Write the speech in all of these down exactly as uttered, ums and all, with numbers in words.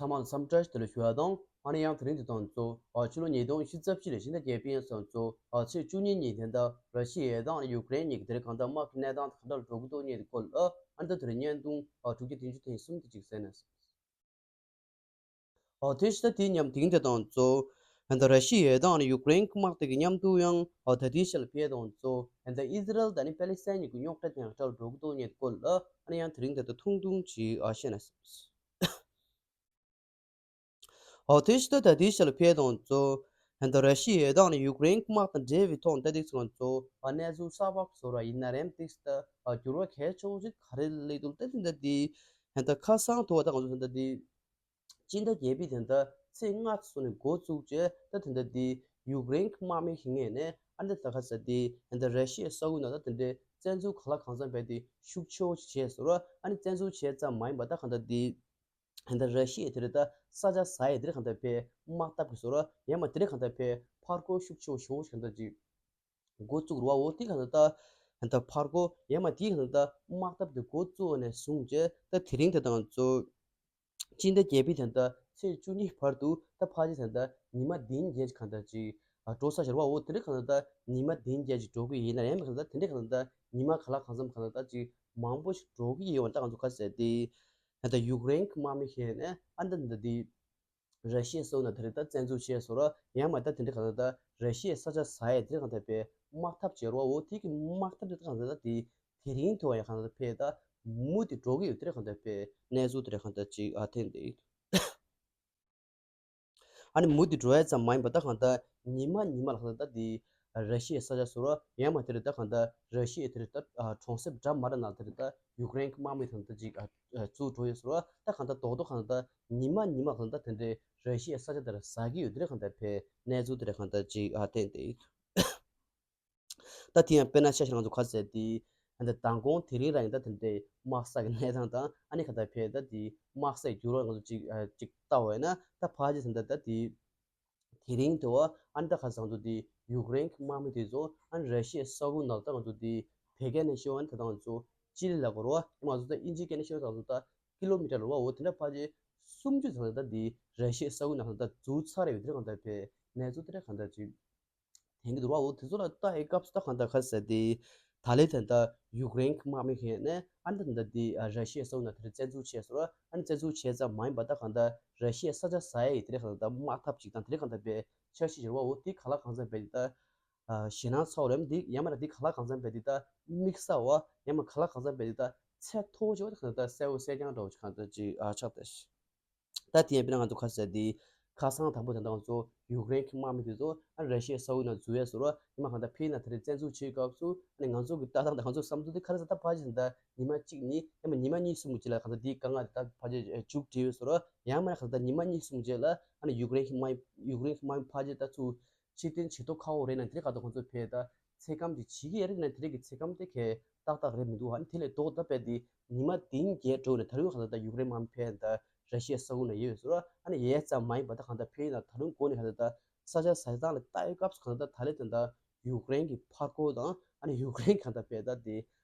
ཚང་མ་ལ་འཚམས་འདྲི་ཞུ་བ་དང་། ཨ་ནི་ཡང་དེ་རིང་འདི་དང་གཙོ་བོ་ཕྱི་ལོ་ཉིས་སྟོང་ཉི་ཤུ་རྩ་བཞི་ལོའི་ཕྱི་ཟླ་བརྒྱད་པའི་ཚེས་གཙོ་བོ་ཚེས་བཅུ་གཉིས་ཉིན་དེ་འདྲ་ར་ཤི་ཡའི་དང་ཡུཀ་རེན་གཉིས་ཀྱི་དེ་རིང་གང་ལྟར་དམག་གི་གནས་སྟངས་དེ་ག་འདྲ་འགྲོ་གི་འདུག་མཁན་དེ་སྐོར་ལ། ཨ་ནི་ད་དེ་རིང་བརྙན་ཐུང་དྲུག་བརྒྱ་བདུན་ཅུ་དོན་གསུམ་དེ་ཅིག་གསན་ན། ཨོ་དེ་ཕྱི་ཟླ་དེའི་ཉིན་དེ་རིང་དེ་དང་གཙོ་བོ་ད་ར་ཤི་ཡའི་དང་ཡུཀ་རེན་དམག་དེ་གི་མཉམ་དུ་ཡང་ཨོ་ད་ལྟའི་ཆར་ལ་ཕེབས་དང་གཙོ་བོ་ད་ཨི་ཟི་རལ་དང་ནི་པེ་ལི་སི་ཐན་གཉིས་ཀྱི་རྙོག་དྲ་དེ་ཡང་འདྲ་འགྲོ་གི་འདུག་མཁན་དེ་སྐོར་ལ། ཨ་ནི་ཡང་དེ་རིང་དེ་ད་ཐུང་ཐུང་ཅིག་ཨ་བཤད་ན། ཨོ་དེ་ཕྱི་ཟླ་ད་ལྟའི་ཆར་ལ་ཕེབས་དང་གཙོ་བོ་ད་ར་ཤི་ཡའི་དང་ནི་ཡུཀ་རེན་དམག་དང་འབྲེལ་བའི་ཐོག་ད་དེ་ཚོ་གཙོ་བོ་གནས་ཚུལ་གསར་པ་བཟོ་ར་ཡིན་ན་རེམ་དེ་ད་འགྱུར་བ་གལ་ཆེན་པོ་ཞིག་ག་རེ་སླེབས་འདུག་ད་དེ་འདྲ་དེ་ད་ཁ་སང་དུ་བ་ད་ང་ཚོ་ད་དེ། སྤྱི་ཟླ་བརྒྱད་པའི་དེ་འདྲ་ཚེས་ལྔ་ཚོ་ནས་འགོ་བཙུགས་རྗེས་ད་དེ་འདྲ་དེ་ཡུཀ་རེན་གྱི་དམག་མི་ཞིག་ངོས་ནས་ཨ་འདི་ད་ག་ས་དེ་ད་ར་ཤི་ཡའི་ས་ཁུལ་ནང་ད་དེ་འདྲའི་བཙན་འཛུལ་གང་ལ་གང་འཚམ་བས་དེ་ཤུགས་ཆེ་བོ་ཞིག་བྱས་སོང་ར། ཨ་ནི་བཙན་འཛུལ་བྱས་ཙམ་མ་ཡིན་པ་ད་གང་ལྟར་དེ་ད་ར་ཤི་ཡའི་དེ་རེད་ད་ས་ཆ་ཟ་ཡའི་དེ་རེད་གང་ལྟར་བས་དམག་འཐབ་ཀྱི་སོང་ར། ཡང་མ་དེ་རེད་གང་ལྟར་བས་ཕར་རྒོལ་ཤུགས་ཆེ་བོ་ཞེ་བོ་ཞིག་གང་ལྟར་ཅིག་འགོ་བཙུགས་ར་བ། འོ་དེ་གང་ལྟར་ད་གང་ལྟར་ཕར་རྒོལ་ཡང་མ་དེ་གང་ལྟར་དམག་འཐབ་དེ་འགོ་བཙུགས་ནས་བཟུང་རྗེས་ད་དེ་རིང་དེ་དང་གཙོ་བོ་སྤྱི་ཟླ་བརྒྱད་པའི་དེ་འདྲ་ཚེས་བཅུ་གཉིས་བར་དུ་ད་ཕལ་ཆེར་དེ་འདྲ་ཉི་མ་བདུན་བརྒྱད་ཅིག་གང་ལྟར་ཅིག་ཨ་འགྲོ་ས་ཞིག་རེད་བ། འོ་དེ་འདྲ་གང་ལྟར་ད་ཉི་མ་བདུན་བརྒྱད་ཅིག་འགྲོ་གི་ཡིན་ན་ཡང་མིན་གང་ལྟར་དེ་འདྲ་གང་ལྟར་ད་ཉི་མ་ག་ལ་གང་འཚམ་གང་ལྟར་ད་ཅིག་མང་པོ་ཞིག་འགྲོ་གི་ཡོད་པ་ད་ང་ཚོ་ག་ཟེར་དེ་ད་ལྟ་ཡུཀ་རེན་གྱི་དམག་མི་ཞིག་ནས་ཨ་འདི་འདི་འདི་ར་ཤི་ཡའི་ས་ཁུལ་ནང་དེ་རིང་ད་བཙན་འཛུལ་བྱས་སོང་ར། ཡང་མ་ད་དེ་འདྲ་གང་ལྟར་ད་ར་ཤི་ཡའི་ས་ཆ་ཟ་ཡས་དེ་འདྲ་གང་ལྟར་བས་དམག་འཐབ་བྱས་ར་བ། འོ་དེ་གི་དམག་འཐབ་དེ་ད་གང་ལྟར་ད་དེ་དེ་རིང་དུ་བ་ཡང་གང་ལྟར་བས་ད་མུ་མཐུད་འགྲོ་གི་ཡོད་དེ་འདྲ་གང་ལྟར་བས་གནས་ཚུལ་དེ་འདྲ་གང་ལྟར་ཅིག་ཨ་ཐེངས་དེ། ཨ་ནི་མུ་མཐུད་འགྲོ་ཡས་ཙམ་མ་ཡིན་པ་ད་གང་ལྟར་ཉི་མ་ཉི་མ་ལ་གང་ལྟར་ད་དེ་ར་ཤི་ཡའི་ས་ཆ་སོ་ར། ཡང་མ་དེ་རེད་ད་གང་ལྟར་ར་ཤི་ཡའི་དེ་རེད་ད་གྲོང་གསེབ་འདྲ་མ་འདྲ་ནང་དེ་རེད་ད་ཡུཀ་རེན་གྱི་དམག་མི་དང་ད་ཅིག་ཚུར་འགྲོ་ཡོད་སོ་ར། ད་གང་ལྟར་རྡོག་རྡོག་གང་ལྟར་ཉི་མ་ཉི་མ་གང་ལྟར་དེ་འདྲའི་ར་ཤི་ཡའི་ས་ཆ་དེར་ཟ་གི་ཡོད་དེ་རེད་གང་ལྟར་བས་གནས་ཚུལ་དེ་རེད་གང་ལྟར་ཅིག་ཨ་བསྟན་ཏེ། ད་དེ་ཡང་དཔེར་ན་ཆ་བཞག་ང་ཚོ་ག་ཟེར་དེ་ད་མདང་དགོང་དེ་རིང་རང་ཡིན་ད་དེ་འདྲའི་དམག་ས་གི་གནས་སྟངས་དང་ཨ་ནི་གང་ལྟར་བས་ད་དེ་དམག་སའི་འགྱུར་བ་ང་ཚོ་ཅིག་ཅིག་ལྟ་བ་ཡིན་ན་ད་ཕལ་ཆེར་ད་ད་དེ། དེ་རིང་དུ་ཨ་ནི་ད་ཁ་སང་དུ་དེ་ཡུཀ་རེན་གྱི་དམག་མི་དེ་ཚོ་ཨ་ནི་ར་ཤི་ཡའི་ས་ཁུལ་ནང་ད་ང་ཚོ་དེ་བོད་སྐད་ནས་ཤོད་ཨ་ནི་ད་ང་ཚོ་ཅི་ལི་ལབ་དགོས་རེད་བ། ང་ཚོ་ད་ཨིན་ཇི་སྐད་ནས་ཤོད་ད་ང་ཚོ་ད་ཀི་ལོ་མི་ཊར་རེད་བ། འོ་དེ་འདྲ་ཕལ་ཆེར་སུམ་ཅུ་ཙམ་ད་དེ་ར་ཤི་ཡའི་ས་ཁུལ་ནང་ད་འཛུལ་ཚར་ཡོད་དེ་གང་ལྟར་བས་གནས་ཚུལ་དེ་འདྲ་གང་ལྟར་ཅིག་ཐེངས་ཀྱི་འདུག་ར། འོ་དེ་ཚོ་ལ་ལྟ་ཡི་སྐབས་སུ་ད་གང་ལྟར་ག་ཟེར་དེ་ད་ལེ་དེ་འདྲ་ཡུཀ་རེན་གྱི་དམག་མི་ཁེ་ནས་ཨ་ནི་ད་ལྟ་དེ་ར་ཤི་ཡའི་ས་ཁུལ་ནང་དེ་རིང་བཙན་འཛུལ་བྱས་སོང་ར། ཨ་ནི་བཙན་འཛུལ་བྱས་ཙམ་མ་ཡིན་པ་ད་གང་ལྟར་ར་ཤི་ཡའི་ས་ཆ་ཟ་ཡ་ཡི་དེ་རིང་གང་ལྟར་དམག་འཐབ་ཅིག་དང་དེ་རིང་གང་ལྟར་བའི་འཆར་གཞི་བྱེད་ར་བ། འོ་དེ་ག་ལ་གང་འཚམ་བས་དེ་ད་ཞེད་སྣང་ཚ་བོ་རེད་དེ་ཡང་མ་ར་དེ་ག་ལ་གང་འཚམ་བས་དེ་ད་དམིགས་བསལ་བ་ཡང་མ་ག་ལ་གང་འཚམ་བས་དེ་ད་ཚད་མཐོ་བོ་ཅིག་བ་དེ་གང་ལྟར་གསལ་བོ་གསལ་རྐྱང་འདྲ་བོ་ཅིག་གང་ལྟར་ཅིག་ཨ་ཆགས་ཏེ། ད་དེ་ཡང་དཔེར་ན་ང་ཚོ་ག་ཟེར་དེ་ཁ་སང་དང་པོ་དེ་འདྲ་ང་ཚོ་ཡུཀ་རེན་གྱི་དམག་མི་དེ་ཚོ་ཨ་ར་ཤི་ཡའི་ས་ཁུལ་ནང་འཛུལ་ཡས་སོང་ར། ཉི་མ་གང་ལྟར་ཕེབས་ན་དེ་རིང་བཙན་འཛུལ་བྱེད་སྐབས་སུ་ཨ་ནི་ང་ཚོ་གི་ལྟ་སྟངས་དང་ང་ཚོ་བསམ་ཚུལ་དེ་ག་རེ་ཟེར་ད་ཕལ་ཆེར་ད་ཉི་མ་གཅིག་གཉིས་ཡང་མ་ཉི་མ་གཉིས་གསུམ་གྱི་རྗེས་ལ་གང་ལྟར་དེའི་དཀའ་ངལ་དེ་ད་ཕལ་ཆེར་མཇུག་སྒྲིལ་ཡོད་སོང་ར། ཡང་མ་གང་ལྟར་ཉི་མ་གཉིས་གསུམ་རྗེས་ལ་ཨ་ནི་ཡུཀ་རེན་གྱི་དམག་ཡུཀ་རེན་གྱི་དམག་མི་ཕལ་ཆེར་ད་ཚུར་ཕྱིར་འཐེན་བྱེད་ཐུབ་ཁག་པོ་རེད་ན་དེ་རིང་ག་དུས་ཁོང་ཚོ་ཕེབས་ད། ཚེ་སྐམ་ཅིག་བྱེད་ཀྱི་ཡོད་རེད་ན་དེ་རིང་གི་ཚེ་སྐམ་དེ་གས་ཏག་ཏག་རེད་མི་འདུག་ཨ་ནི་དེ་ལས་ལྡོག་ད་བས་དེ་ཉི་མ་བདུན་བརྒྱད་འགྲོ་ནས་ད་རུང་གང་ལྟར་ད་ཡུཀ་རེན་དམག་མི་ཕེབས་ད་ར་ཤི་ཡའི་ས་ཁུལ་ནང་ཡོད་ཡོད་སོང་ར། ཨ་ནི་ཡས་ཙམ་མ་ཡིན་པ་ད་གང་ལྟར་ཕེབས་ཡིན་ན་ད་རུང་འགོ་ནས་གང་ལྟར་ད་ས་ཆ་ཟ་སྟངས་ལ་ལྟ་ཡོད་སྐབས་སུ་གང་ལྟར་ད་ད་ལས་དེ་འདྲ་ཡུཀ་རེན་གྱི་ཕར་རྒོལ་དང་ཨ་ནི་ཡུཀ་རེན་གང་ལྟར་བས་ད་དེ་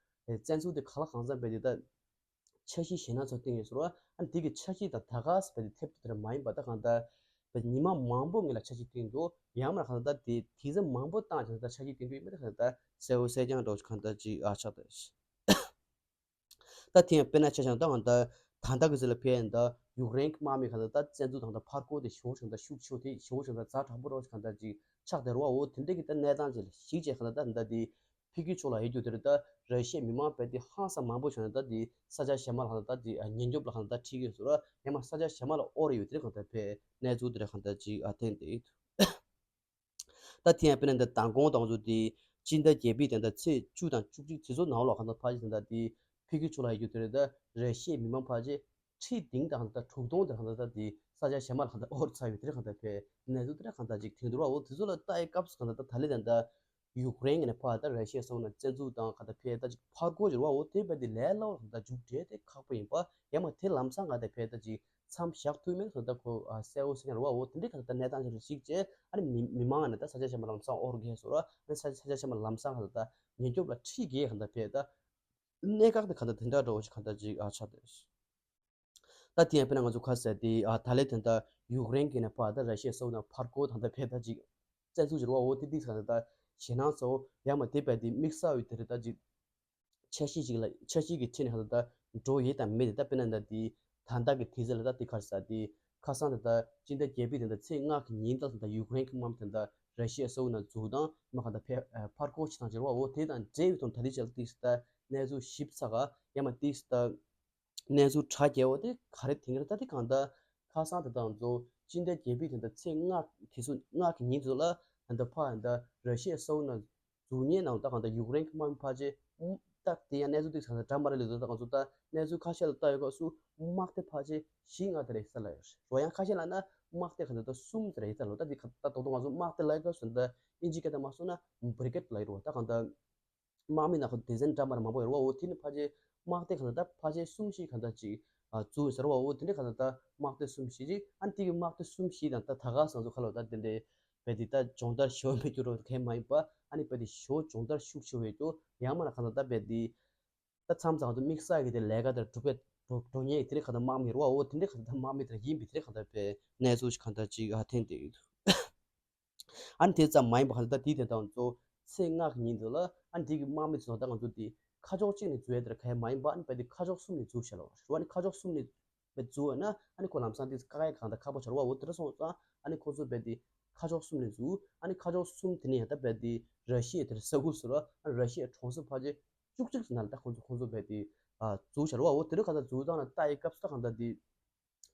བཙན་འཛུལ་དེ་ག་ལ་གང་འཚམ་བས་དེ་ད། འཆར་གཞི་ཞེད་སྣང་ཚ་བོ་བཏིང་ཡོད་ཟེར་བ། ཨ་ནི་དེ་གི་འཆར་གཞི་དང་ད་ག་ཟེར་བ་དེ་ཐེབས་ཐུབ་དེ་འདྲ་མ་ཡིན་པ་ད་གང་ལྟར་བས་ཉི་མ་མང་པོ་སྔོན་ལ་འཆར་གཞི་བཏིང་འདུག་ཡང་མིན་ན་གང་ལྟར་དེ་དུས་ཚོད་མང་པོ་བཏང་བྱས་ད་འཆར་གཞི་བཏིང་འདུག་ཡིན་མིན་ད་གང་ལྟར་གསལ་བོ་གསལ་རྐྱང་འདྲ་བོ་ཞིག་གང་ལྟར་ཅིག་ཨ་ཆགས་ད། ད་དེ་ཡང་དཔེར་ན་ཆ་བཞག་ན་ད་གང་ལྟར་ད་ལྟ་གི་ཚེ་ལ་ཕེབས་ཡིན་ད་ཡུཀ་རེན་གྱི་དམག་མི་གང་ལྟར་ད་བཙན་འཛུལ་དང་ད་ཕར་རྒོལ་དེ་ཞེ་པོ་ཞིག་ད་ཤུགས་ཆེ་བོ་དེ་ཞེ་པོ་ཞིག་ད་ཛ་དྲག་པོ་འདྲ་བོ་ཞིག་གང་ལྟར་ཅིག་ཆགས་བསྡད་རེད་བ། འོ་དེ་འདྲ་གི་ད་གནས་སྟངས་ཅིག་ལ་གཞིགས་བྱས་གང་ལྟར་ད་ད་འདི། ཕ་གི་ཕྱོགས་ལ་ཡོད་རྒྱུ་དེ་རེད་ད། ར་ཤི་ཡའི་མི་མང་བས་དེ་ཧང་སང་མང་པོ་བྱུང་ནས་ད་དེ་ས་ཆ་གཞན་པ་ལ་གང་ལྟར་ད་དེ་ཉེན་སྐྱོབ་ལ་གང་ལྟར་ཁྲིད་ཀྱི་ཡོད་ཟེར་ར། ཡང་མ་ས་ཆ་གཞན་པ་ལ་དབོར་ཡོད་དེ་རེད་གང་ལྟར་བས་གནས་ཚུལ་དེ་རེད་གང་ལྟར་ཅིག་ཨ་ཐེངས་དེ། ད་དེ་ཡང་དཔེར་ན་འདི་མདང་དགོང་དང་ཚོ་དེ་སྤྱི་ཟླ་བརྒྱད་པའི་དེ་འདྲ་ཚེས་བཅུ་དང་བཅུ་གཅིག་དེ་ཚོ་ནང་ལོགས་གང་ལྟར་ཕལ་ཆེར་དེ་འདྲ་དེ་ཕ་གི་ཕྱོགས་ལ་ཡོད་རྒྱུ་དེ་རེད་ད། ར་ཤི་ཡའི་མི་མང་ཕལ་ཆེར་ཁྲི་བདུན་དང་གང་ལྟར་དྲུག་སྟོང་དེ་གང་ལྟར་དེ་ས་ཆ་གཞན་པ་ལ་གང་ལྟར་དབོར་ཚར་ཡོད་དེ་རེད་གང་ལྟར་བས་གནས་ཚུལ་དེ་རེད་གང་ལྟར་ཅིག་ཐེངས་འདུག་ར། འོ་དེ་ཚོ་ལ་ལྟ་ཡི་སྐབས་སུ་གང་ལྟར་ད་ད་ལེ་དེ་འདྲ། ཡུཀ་རེན་གྱི་ནས་ཕར་ད་ར་ཤི་ཡའི་ས་ཁུལ་ནང་བཙན་འཛུལ་དང་ག་ད་ཕེ་ད་ཅིག་ཕར་རྒོལ་གྱི་རེད་བ། འོ་དེ་བས་དེ་ལས་སླ་བོ་ལ་ད་མཇུག་འབྲས་དེ་ཁག་པོ་ཡིན་པ། ཡང་མ་དེ་ལམ་སང་ག་ད་ཕེ་ད་ཅིག་མཚམས་བཞག་ཐུབ་མིན་ད་ཁོ་གསལ་བོ་ཟེར་ཡང་རེད་བ། འོ་དེ་འདྲའི་ག་ད་གནས་སྟངས་ཅིག་ལ་གཞིགས་བྱས་ཨ་ནི་མི་མི་མང་ནས་ད་ས་ཆ་གཞན་པ་ལམ་སང་དབོར་གྱི་སོ་ར། ཨ་ནི་ས་ས་ཆ་གཞན་པ་ལམ་སང་ག་ད་ཉེན་སྐྱོབ་ལ་ཁྲིད་གི་ག་ད་ཕེ་ད་གནད་འགག་དེ་ག་ད་དེ་འདྲ་འདྲ་བོ་ཞིག་ག་ད་ཅིག་ཨ་ཆགས་ཏེ། ད་དེ་ཡང་དཔེར་ན་ང་ཚོ་ཁ་གསལ་དེ་ཨ་ད་ལན་དེ་འདྲ་ཡུཀ་རེན་གྱི་ནས་ཕར་ད་ར་ཤི་ཡའི་ས་ཁུལ་ནང་ཕར་རྒོལ་དང་ད་ཕེ་ད་ཅིག་བཙན་འཛུལ་བྱེད་རོགས་འོ་དེ་ཏིག་ས་ད་ཞེད་སྣང་ཚ་བོ་ཡང་མ་དེ་བས་དེ་དམིགས་བསལ་བའི་དེ་རེད་ད་ཅིག་འཆར་གཞི་ཅིག་ལ་འཆར་གཞི་གི་ཁྲིད་ནས་ཧ་ད་འགྲོ་ཡས་དང་མེད་དེ་ད་དཔེར་ན་ད་དེ་ད་ལྟ་གི་དུས་ཚོད་ལ་ད་དེ་ཁར་ས་དེ་ཁ་སང་ད་ད་སྤྱི་ཟླ་བརྒྱད་པའི་དེ་ད་ཚེས་ལྔ་གི་ཉིན་ད་ད་ཡུཀ་རེན་གྱི་དམག་མི་དེ་ད་ར་ཤི་ཡའི་ས་ཁུལ་ནང་འཛུལ་དང་མ་ག་ད་ཕེ་ཕར་རྒོལ་བྱེད་སྟངས་བྱེད་རོགས་འོ་དེ་དང་འབྲེལ་བའི་ཐོག་ད་དེ་ཅིག་ཏིག་ས་ད་གནས་ཚུལ་ཞིབ་ཚགས་ག་ཡང་མ་ཏིག་ས་ད། གནས་ཚུལ་དྲ་རྒྱས་པོ་དེ་ག་རེ་དེང་ར་ད་དེ་གང་ལྟར་ཁ་སང་དེ་དང་ཚོ་སྤྱི་ཟླ་བརྒྱད་པའི་དེ་འདྲ་ཚེས་ལྔ་དེ་ཚོ་ལྔ་གི་ཉིན་དེ་ཚོ་ལ་ད་ལྟ་ཕ་ད་ར་ཤི་ཡའི་ས་ཁུལ་ནང་འཛུལ་མཁན་ནང་ད་གང་ལྟར་ཡུཀ་རེན་གྱི་དམག་མི་ཕལ་ཆེར་ད་དེ་ཡང་གནས་ཚུལ་དེ་ཚོ་ད་འདྲ་མ་རེད་ལས་ད་གང་ཚོ་ད་གནས་ཚུལ་ཁ་ཤས་ལ་ལྟ་ཡོད་སྐབས་སུ་དམག་སྡེ་ཕལ་ཆེར་བཞི་ལྔ་དེ་རེད་ས་ལ་ཡོད་རོ་ཡང་ཁ་ཤས་ལ་ན་དམག་སྡེ་གང་ལྟར་ད་གསུམ་དེ་རེད་ས་ལ་ད་དེ་ད་དོག་དོག་ང་ཚོ་དམག་སྡེ་ལ་ཡོད་སྐབས་སུ་ད་ཨིན་ཇི་སྐད་ད་མ་སོང་ན་བྷི་རི་གེད་ལ་ཡོད་རོ་ད་གང་ལྟར། དམག་མི་ནང་ཁུལ་སྡེ་ཚན་འདྲ་མར་མང་པོ་ཡོད་རེད་བ། འོ་དེ་ནི་ཕལ་ཆེར་དམག་སྡེ་གང་ལ་ད་ཕལ་ཆེར་གསུམ་བཞི་གང་ལྟར་ཅིག་ཨ་བཙུགས་ཡོད་ཟེར་བ། འོ་དེ་འདྲ་གང་ལ་ད་དམག་སྡེ་གསུམ་བཞི་ཅིག་ཨ་ནི་དེ་གི་དམག་སྡེ་གསུམ་བཞི་དང་ད་ད་ག་སང་ཚོ་ཁ་ལོ་ད་དེ་འདྲའི་བས་དེ་ད་སྦྱོང་བརྡར་ཞུ་བ་མེད་རྒྱུ་རོ་གས་མ་ཡིན་པ་ཨ་ནི་བས་དེ་ཞོ་སྦྱོང་བརྡར་ཤུགས་ཆེ་བས་རྒྱུ་ཡང་མ་ན་གང་ལ་ད་བས་དེ་ད་མཚམས་མཚམས་དུ་དམིགས་བསལ་གྱི་དེ་ལས་ཀ་དེར་གྲུབ་པའི་འགྲོ་འགྲོ་ཉེན་དེ་འདྲ་གང་ལ་དམག་མི་རེད་བ། འོ་དེ་འདྲ་གང་ལ་ད་དམག་མི་དེར་ཡིན་པའི་དེ་འདྲ་གང་ལ་བས་གནས་ཚུལ་གང་ལ་ཅིག་ཨ་ཐེན་དེ་ཡོད། ཨ་ནི་དེ་ཙམ་མ་ཡིན་པ་ཧ་ལ་ད་དེའི་དེ་དང་གཙོ་ཚེས་ལྔ་གི་ཉིན་དུ་ལ་ཨ་ནི་དེ་གི་དམག་མི་ཚོ་ད་ང་ཚོ་དེ་ཁ་ཕྱོགས་གཅིག་ནས་འཛུལ་ཡ་དེར་ག་ཡ་མ་ཡིན་པ་ཨ་ནི་བས་དེ་ཁ་ཕྱོགས་གསུམ་ནས་འཛུལ་བྱ་ལ་བ་ཨ་ནི་ཁ་ཕྱོགས་གསུམ་ནས་བས་འཛུལ་བ་ན་ཨ་ནི་ཁོ་ལམ་སང་དེ་དཀའ་ངལ་གང་དང་ཁག་པོ་བྱ་ལ་བ། འོ་དེ་འདྲ་སོང་ཙང་ཨ་ནི་ཁོ་ཚོ་བས་དེ་ཁ་ཕྱོགས་གསུམ་ནས་འཛུལ་ཨ་ནི་ཁ་ཕྱོགས་གསུམ་དེ་ནས་ཡང་ད་བས་དེ་ར་ཤི་ཡའི་དེར་ས་ཁུལ་ཟེར་བ་ཨ་ནི་ར་ཤི་ཡའི་གྲོང་གསེབ་ཕལ་ཆེར་བཅུ་གཅིག་ཙམ་ནང་ལ་ད་ཁོ་ཚོ་ཁོ་ཚོ་བས་དེ་འཛུལ་བྱ་ལ་བ། འོ་དེ་འདྲ་གང་ལྟར་འཛུལ་སྟངས་ལ་ལྟ་ཡི་སྐབས་སུ་ད་གང་ལྟར་དེ།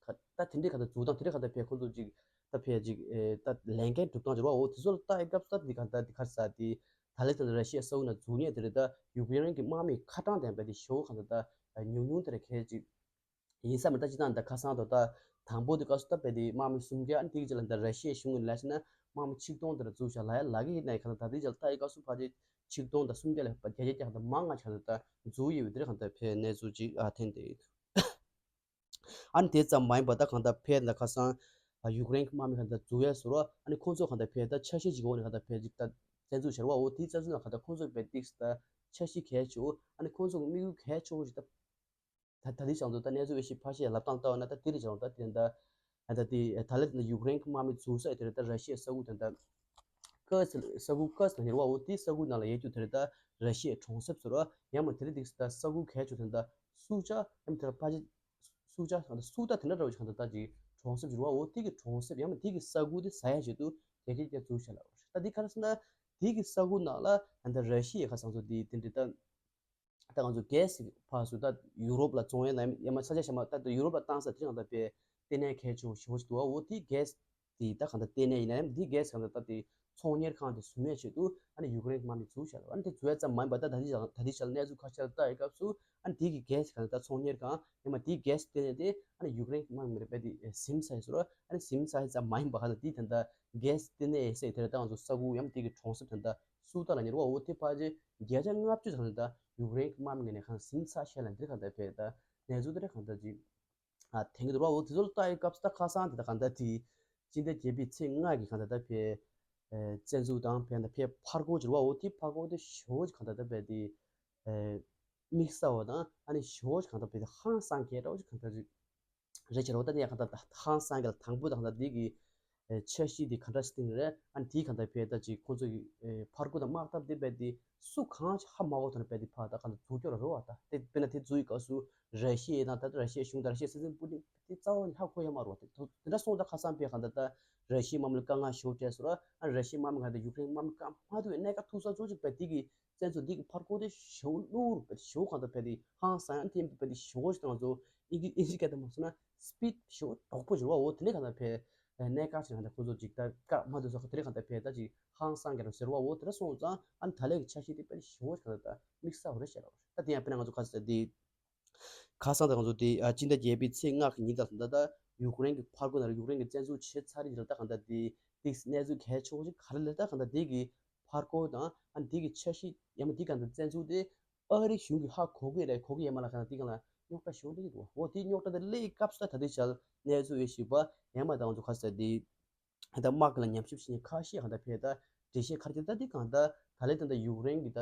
ད་དེ་འདྲའི་ག་ད་འཛུགས་སྟངས་དེ་འདྲའི་ག་ད་ཕེ་ཁོ་ཚོ་ཅིག་ད་ཕེ་ཅིག་ཨེ་ད་ལས་འགན་སྒྲུབ་སྟངས་ཅིག་རོ། འོ་དེ་ཚོ་ལ་ལྟ་ཡི་སྐབས་སུ་ད་དེ་ག་ད་དེ་ག་ས་དེ་ད་ལས་ད་ར་ཤི་ཡ་ས་ཁུལ་ན་འཛུགས་ཉེས་དེ་རེད། ད་ཡུཀ་རེན་གྱི་དམག་མིའི་ཁ་གྲངས་ལྡན་པ་དེ་ཞོ་ག་ད་ད་ཉུང་ཉུང་དེ་རེད་ཁེ་ཅིག་ཡིན་ས་མེད། ད་ཅི་ད་ད་ཁ་སང་དུ་ད་དང་པོ་དེ་སྐབས་སུ་ད་ཕེ་དེ་དམག་མི་སུམ་བརྒྱ་ཨ་ནི་དེ་གི་ཅི་ལ་ད་ར་ཤི་ཡའི་གཞུང་གི་ལ་ཕྱིན་ན་དམག་མི་ཆིག་སྟོང་དེ་ར་འཛུགས་བཞག་ལ་ཡ་ལ་གི་ཡིན་ན་ཡི་ག་ད་ད་དེ་ཅི་ལ་ལྟ་ཡི་སྐབས་སུ་ཕ་ཅིག་ཆིག་སྟོང་དང་སུམ་བརྒྱ་ལ་ཕ་བརྒྱ་ཆ་ག་ད་མང་ང་ཆ་ད་ད་འཛུགས་ཡི་བའི་དེ་རེད་ག་ད་ཕེ་གནས་ཚུལ་ཅིག་ཨ་ཐེན་དེ་ཡོད། ཨ་ནི་དེ་ཙམ་མ་ཡིན་པ་ད་གང་ལྟར་ཕེ་ད་ཁ་སང་ཡུཀ་རེན་གྱི་དམག་མི་གང་ལྟར་འཛུལ་ཡ་ཟེར་རོ། ཨ་ནི་ཁོང་ཚོ་གང་ལྟར་ཕེ་ད་འཆར་གཞི་ཅིག་འོག་ནས་གང་ལྟར་ཕེ་ཅིག་ད་བཙན་འཛུལ་བྱ་རོ། འོ་དེའི་བཙན་འཛུལ་ནང་གང་ལྟར་ཁོང་ཚོ་ཕེ་ཏིག་ད་འཆར་གཞི་གལ་ཆེ་བོ་ཨ་ནི་ཁོང་ཚོ་གི་དམིགས་ཡུལ་གལ་ཆེ་བོ་ཞིག་ད་ད་ལྟའི་བྱང་དུ་ད་གནས་ཚུལ་ཨེ་ཤི་ཕ་ཤི་ལབ་སྟངས་ལྟ་བ་ན་ད་དེ་རེད་བྱང་ད་དེ་ད་ད་ད་དེ་ད་ལ་ད་ཡུཀ་རེན་གྱི་དམག་མི་འཛུལ་ས་དེ་རེད། ད་ར་ཤི་ཡའི་ས་ཁུལ་དེ་ད་ཀར་སི་ས་ཁུལ་ཀར་སི་ལ་ཉེ་བ། འོ་དེའི་ས་ཁུལ་ནང་ལ་ཡོད་རྒྱུ་དེ་རེད། ད་ར་ཤི་ཡའི་གྲོང་གསེབ་ཟེར་རོ། ཡང་མ་དེ་རེད་འདུག་ད་ས་ཁུལ་གལ་ཆེ་དེ་ད་སུ་ཅག་ཡང་དེ་ཕ་ཅི་སུ་ཅག་ད་སུ་ད་དེ་འདྲ་འདྲ་བོ་ཞིག་གང་ལྟར་ད་ཅིག་གྲོང་གསེབ་ཅིག་རེད་བ། འོ་དེ་གི་གྲོང་གསེབ་ཡང་མ་དེ་གི་ས་ཁུལ་དེ་ཟ་ཡ་ཆེད་དུ་རྒྱ་སྐྱེད་ཀྱང་འཛུགས་བྱས་ལ། ད་དེ་ག་རེ་ཟེར་ན་དེ་གི་ས་ཁུལ་ནང་ལ་ད་ལྟ་ར་ཤི་ཡའི་ཁ་སང་ཚོ་དེ་དེ་འདྲ་ད་ད་ང་ཚོ་གྷེ་སི་ཕར་ཚུར་ད་ཡུ་རོབ་ལ་བཙོང་ཡ་ན་ཡང་མ་ས་ཆ་ཤ་མ་ད་ཡུ་རོབ་ལ་བཏང་ས་དེ་གང་ལྟར་པའི་ལྟེ་གནས་གལ་ཆེ་བོ་ཞེ་པོ་ཞིག་འདུག་བ། འོ་དེ་གྷེ་སི་དེ་ད་གང་ལྟར་ལྟེ་གནས་ཡིན་ན་ཡང་དེ་གྷེ་སི་གང་ལྟར་ད་དེ་ཚོང་གཉེར་ཁང་དེ་བཟོ་མེད་ཆེད་དུ་ཨ་ནི་ཡུཀ་རེན་གྱི་དམག་མི་འཛུལ་བྱས་ལ། ཨ་ནི་དེ་འཛུལ་ཡ་ཙམ་མ་ཡིན་པ་ད་ད་ལྟའི་ཆ་ད་ལྟའི་ཆ་ལ་གནས་ཚུལ་ཁ་ཤས་ལ་ལྟ་ཡི་སྐབས་སུ་ཨ་ནི་དེ་གི་གྷེ་སི་གང་ལྟར་ཚོང་གཉེར་ཁང་ཡང་མ་དེའི་གྷེ་སི་ལྟེ་གནས་དེ་ཨ་ནི་ཡུཀ་རེན་གྱི་དམག་མི་རེད་པས་དེ་ཟིན་ཚར་ཡོད་ཟེར་བ། ཨ་ནི་ཟིན་ཚར་ཡ་ཙམ་མ་ཡིན་པ་གང་ལྟར་དེ་ད་ལྟ་གྷེ་སི་ལྟེ་གནས་ཡིན་ས་དེ་རེད། ད་ང་ཚོ་ས་ཁུལ་ཡང་མ་དེ་གི་གྲོང་གསེབ་ད་ལྟ་སུ་ད་ལ་ཉེ་བ། འོ་དེ་ཕལ་ཆེར་བརྒྱ་ཆ་ལྔ་བཅུ་ཙམ་ད་ཡུཀ་རེན་གྱི་དམག་མི་ངོས་ནས་གང་ཟིན་ཚར་ཤག་ལ་འདིར་གང་ལྟར་ཕེ་ད་གནས་ཚུལ་དེ་འདྲ་གང་ལྟར་ཅིག་ཨ་དེང་གི་འདུག་བ། འོ་དེ་ཚོ་ལ་ལྟ་ཡི་སྐབས་སུ་ད་ཁ་སང་དེ་ད་གང་ལྟར་དེ་སྤྱི་ཟླ་བརྒྱད་པའི་ཚེས་ལྔ་གི་གང་ལྟར་ད་ཕེ་ཨེ་བཙན་འཛུལ་དང་ཕེ་ད་ཕེ་ཕར་རྒོལ་གྱི་རེད་བ། འོ་དེ་ཕར་རྒོལ་དེ་ཞེ་པོ་ཅིག་གང་ལྟར་ད་ཕེ་དེ་ཨེ་དམིགས་བསལ་བ་དང་ཨ་ནི་ཞེ་པོ་ཅིག་གང་ལྟར་ཕེ་དེ་ཧང་སང་གི་འདྲ་བོ་ཅིག་གང་ལྟར་ཅིག་རེད་ཅེས་རོགས་ད་ནས་གང་ལྟར་ཧང་སང་གི་ལ་དང་པོ་དང་ད་འདི་གི་འཆར་གཞི་འདི་ག་འདྲ་ཞིག་སྟེང་རེད། ཨ་ནི་དེའི་གང་ལྟར་ཕེ་ད་ཅིག་ཁོང་ཚོ་གི་ཕར་རྒོལ་དང་དམག་འཐབ་འདི་བས་ཏེ་སུ་གང་ཧ་མ་གོ་ཐོག་ནས་བས་ཏེ་ཕར་ད་གང་ལྟར་འཛུགས་སྐྱོར་རོ་བ། ད་དེ་དཔེར་ན་དེ་འཛུགས་ཡི་སྐབས་སུ་ར་ཤི་ཡའི་ནང་ད་ལྟ་ར་ཤི་ཡའི་གཞུང་དང་ར་ཤི་ཡའི་སྲིད་འཛིན་པུ་ཏིན་དེ་རྩ་བ་ནས་ཧ་གོ་ཡ་མ་རོ། དེ་དེ་འདྲ་སོང་ད་ཁ་སང་ཕེ་གང་ལྟར་ད་ར་ཤི་ཡའི་དམག་མི་ལ་དཀའ་ངལ་ཞེ་པོ་སྤྲད་སོང་ར། ཨ་ནི་ར་ཤི་ཡའི་དམག་མི་གང་ལྟར་ཡུཀ་རེན་དམག་མི་དཀའ་མ་ཐུབ་པའི་གནད་འགག་ཐུག་ས་ཚོ་ཅིག་བས་དེ་གི་བཙན་འཛུལ་འདི་གི་ཕར་རྒོལ་དེ་ཞེ་པོ་གློ་བུར་བས་ཞེ་པོ་གང་ལྟར་བས་དེ་ཧང་སང་ཡང་དེ་བས་དེ་ཞེ་པོ་ཞིག་དང་ཚོ་ཨིན་ཇི་ཨིན་ཇི་སྐད་དུ་མ་སོང་ན་སི་པིཌ་ཞེ་པོ་དོག་པོ་ཞིག་རེད་བ། འོ་དེ་ནས་གང་ལྟར་བས་གནད་འགག་ཅིག་གང་ལྟར་ཁོ་ཚོ་ཅིག་ད་བཀག་མ་ཐུབ་ས་ཁོ་དེ་རེད་གང་ལྟར་བས་ད་ཅིག་ཧང་སང་གི་རང་ཟེར་བ། འོ་དེ་འདྲ་སོང་ཙང་ཨ་ནི་ད་ལན་གི་འཆར་གཞི་དེ་བས་ཞེ་པོ་གང་ལྟར་ད་དམིགས་བསལ་བ་རེད་ཤག་ར། ད་དེ་ཡང་དཔེར་ན་ང་ཚོ་ཁ་ས་དེ་ཁ་སང་དང་ང་ཚོ་དེ་ཨ་སྤྱི་ཟླ་བརྒྱད་པའི་ཚེས་ལྔ་གི་ཉིན་དང་ད་ལྟ་ཡུཀ་རེན་གྱི་ཕར་རྒོལ་ནང་ལ་ཡུཀ་རེན་གྱི་བཙན་འཛུལ་བྱས་ཚར་རེད་ལ། ད་གང་ལྟར་དེ་དེ་གནས་ཚུལ་གལ་ཆེ་བོ་ཞིག་ག་རེ་ལ་ད་གང་ལྟར་དེ་གི་ཕར་རྒོལ་དང་ཨ་ནི་དེ་གི་འཆར་གཞི་ཡང་མ་དེ་གང་ལྟར་བཙན་འཛུལ་དེ་ཨ་རིའི་གཞུང་གིས་ཧ་གོ་གི་རེད། གོ་གི་ཡོད་མ་ལ་གང་ལྟར་དེ་གང་ལ་རྙོག་དྲ་ཞེ་པོ་སླེབས་ཀྱི་འདུག་འོ་དེ་རྙོག་དྲ་དེ་སླེབས་སྐབས་སུ་ད་ད་དེ་ཆ་གནས་ཚུལ་ཡོད་ཞིག་པ་ཡང་མ་ད་ང་ཚོ་ཁ་ས་དེ། ད་དམག་གི་ལ་ཉམས་ཞིབ་བྱེད་མཁན་ཁ་ཤས་གང་ལྟར་ཕེ་ད་འགྲེལ་བཤད་ག་རེ་བྱས་ད་འདི་གང་ལྟར་ད་ལན་ད་ལྟ་ཡུཀ་རེན་གྱི་ད་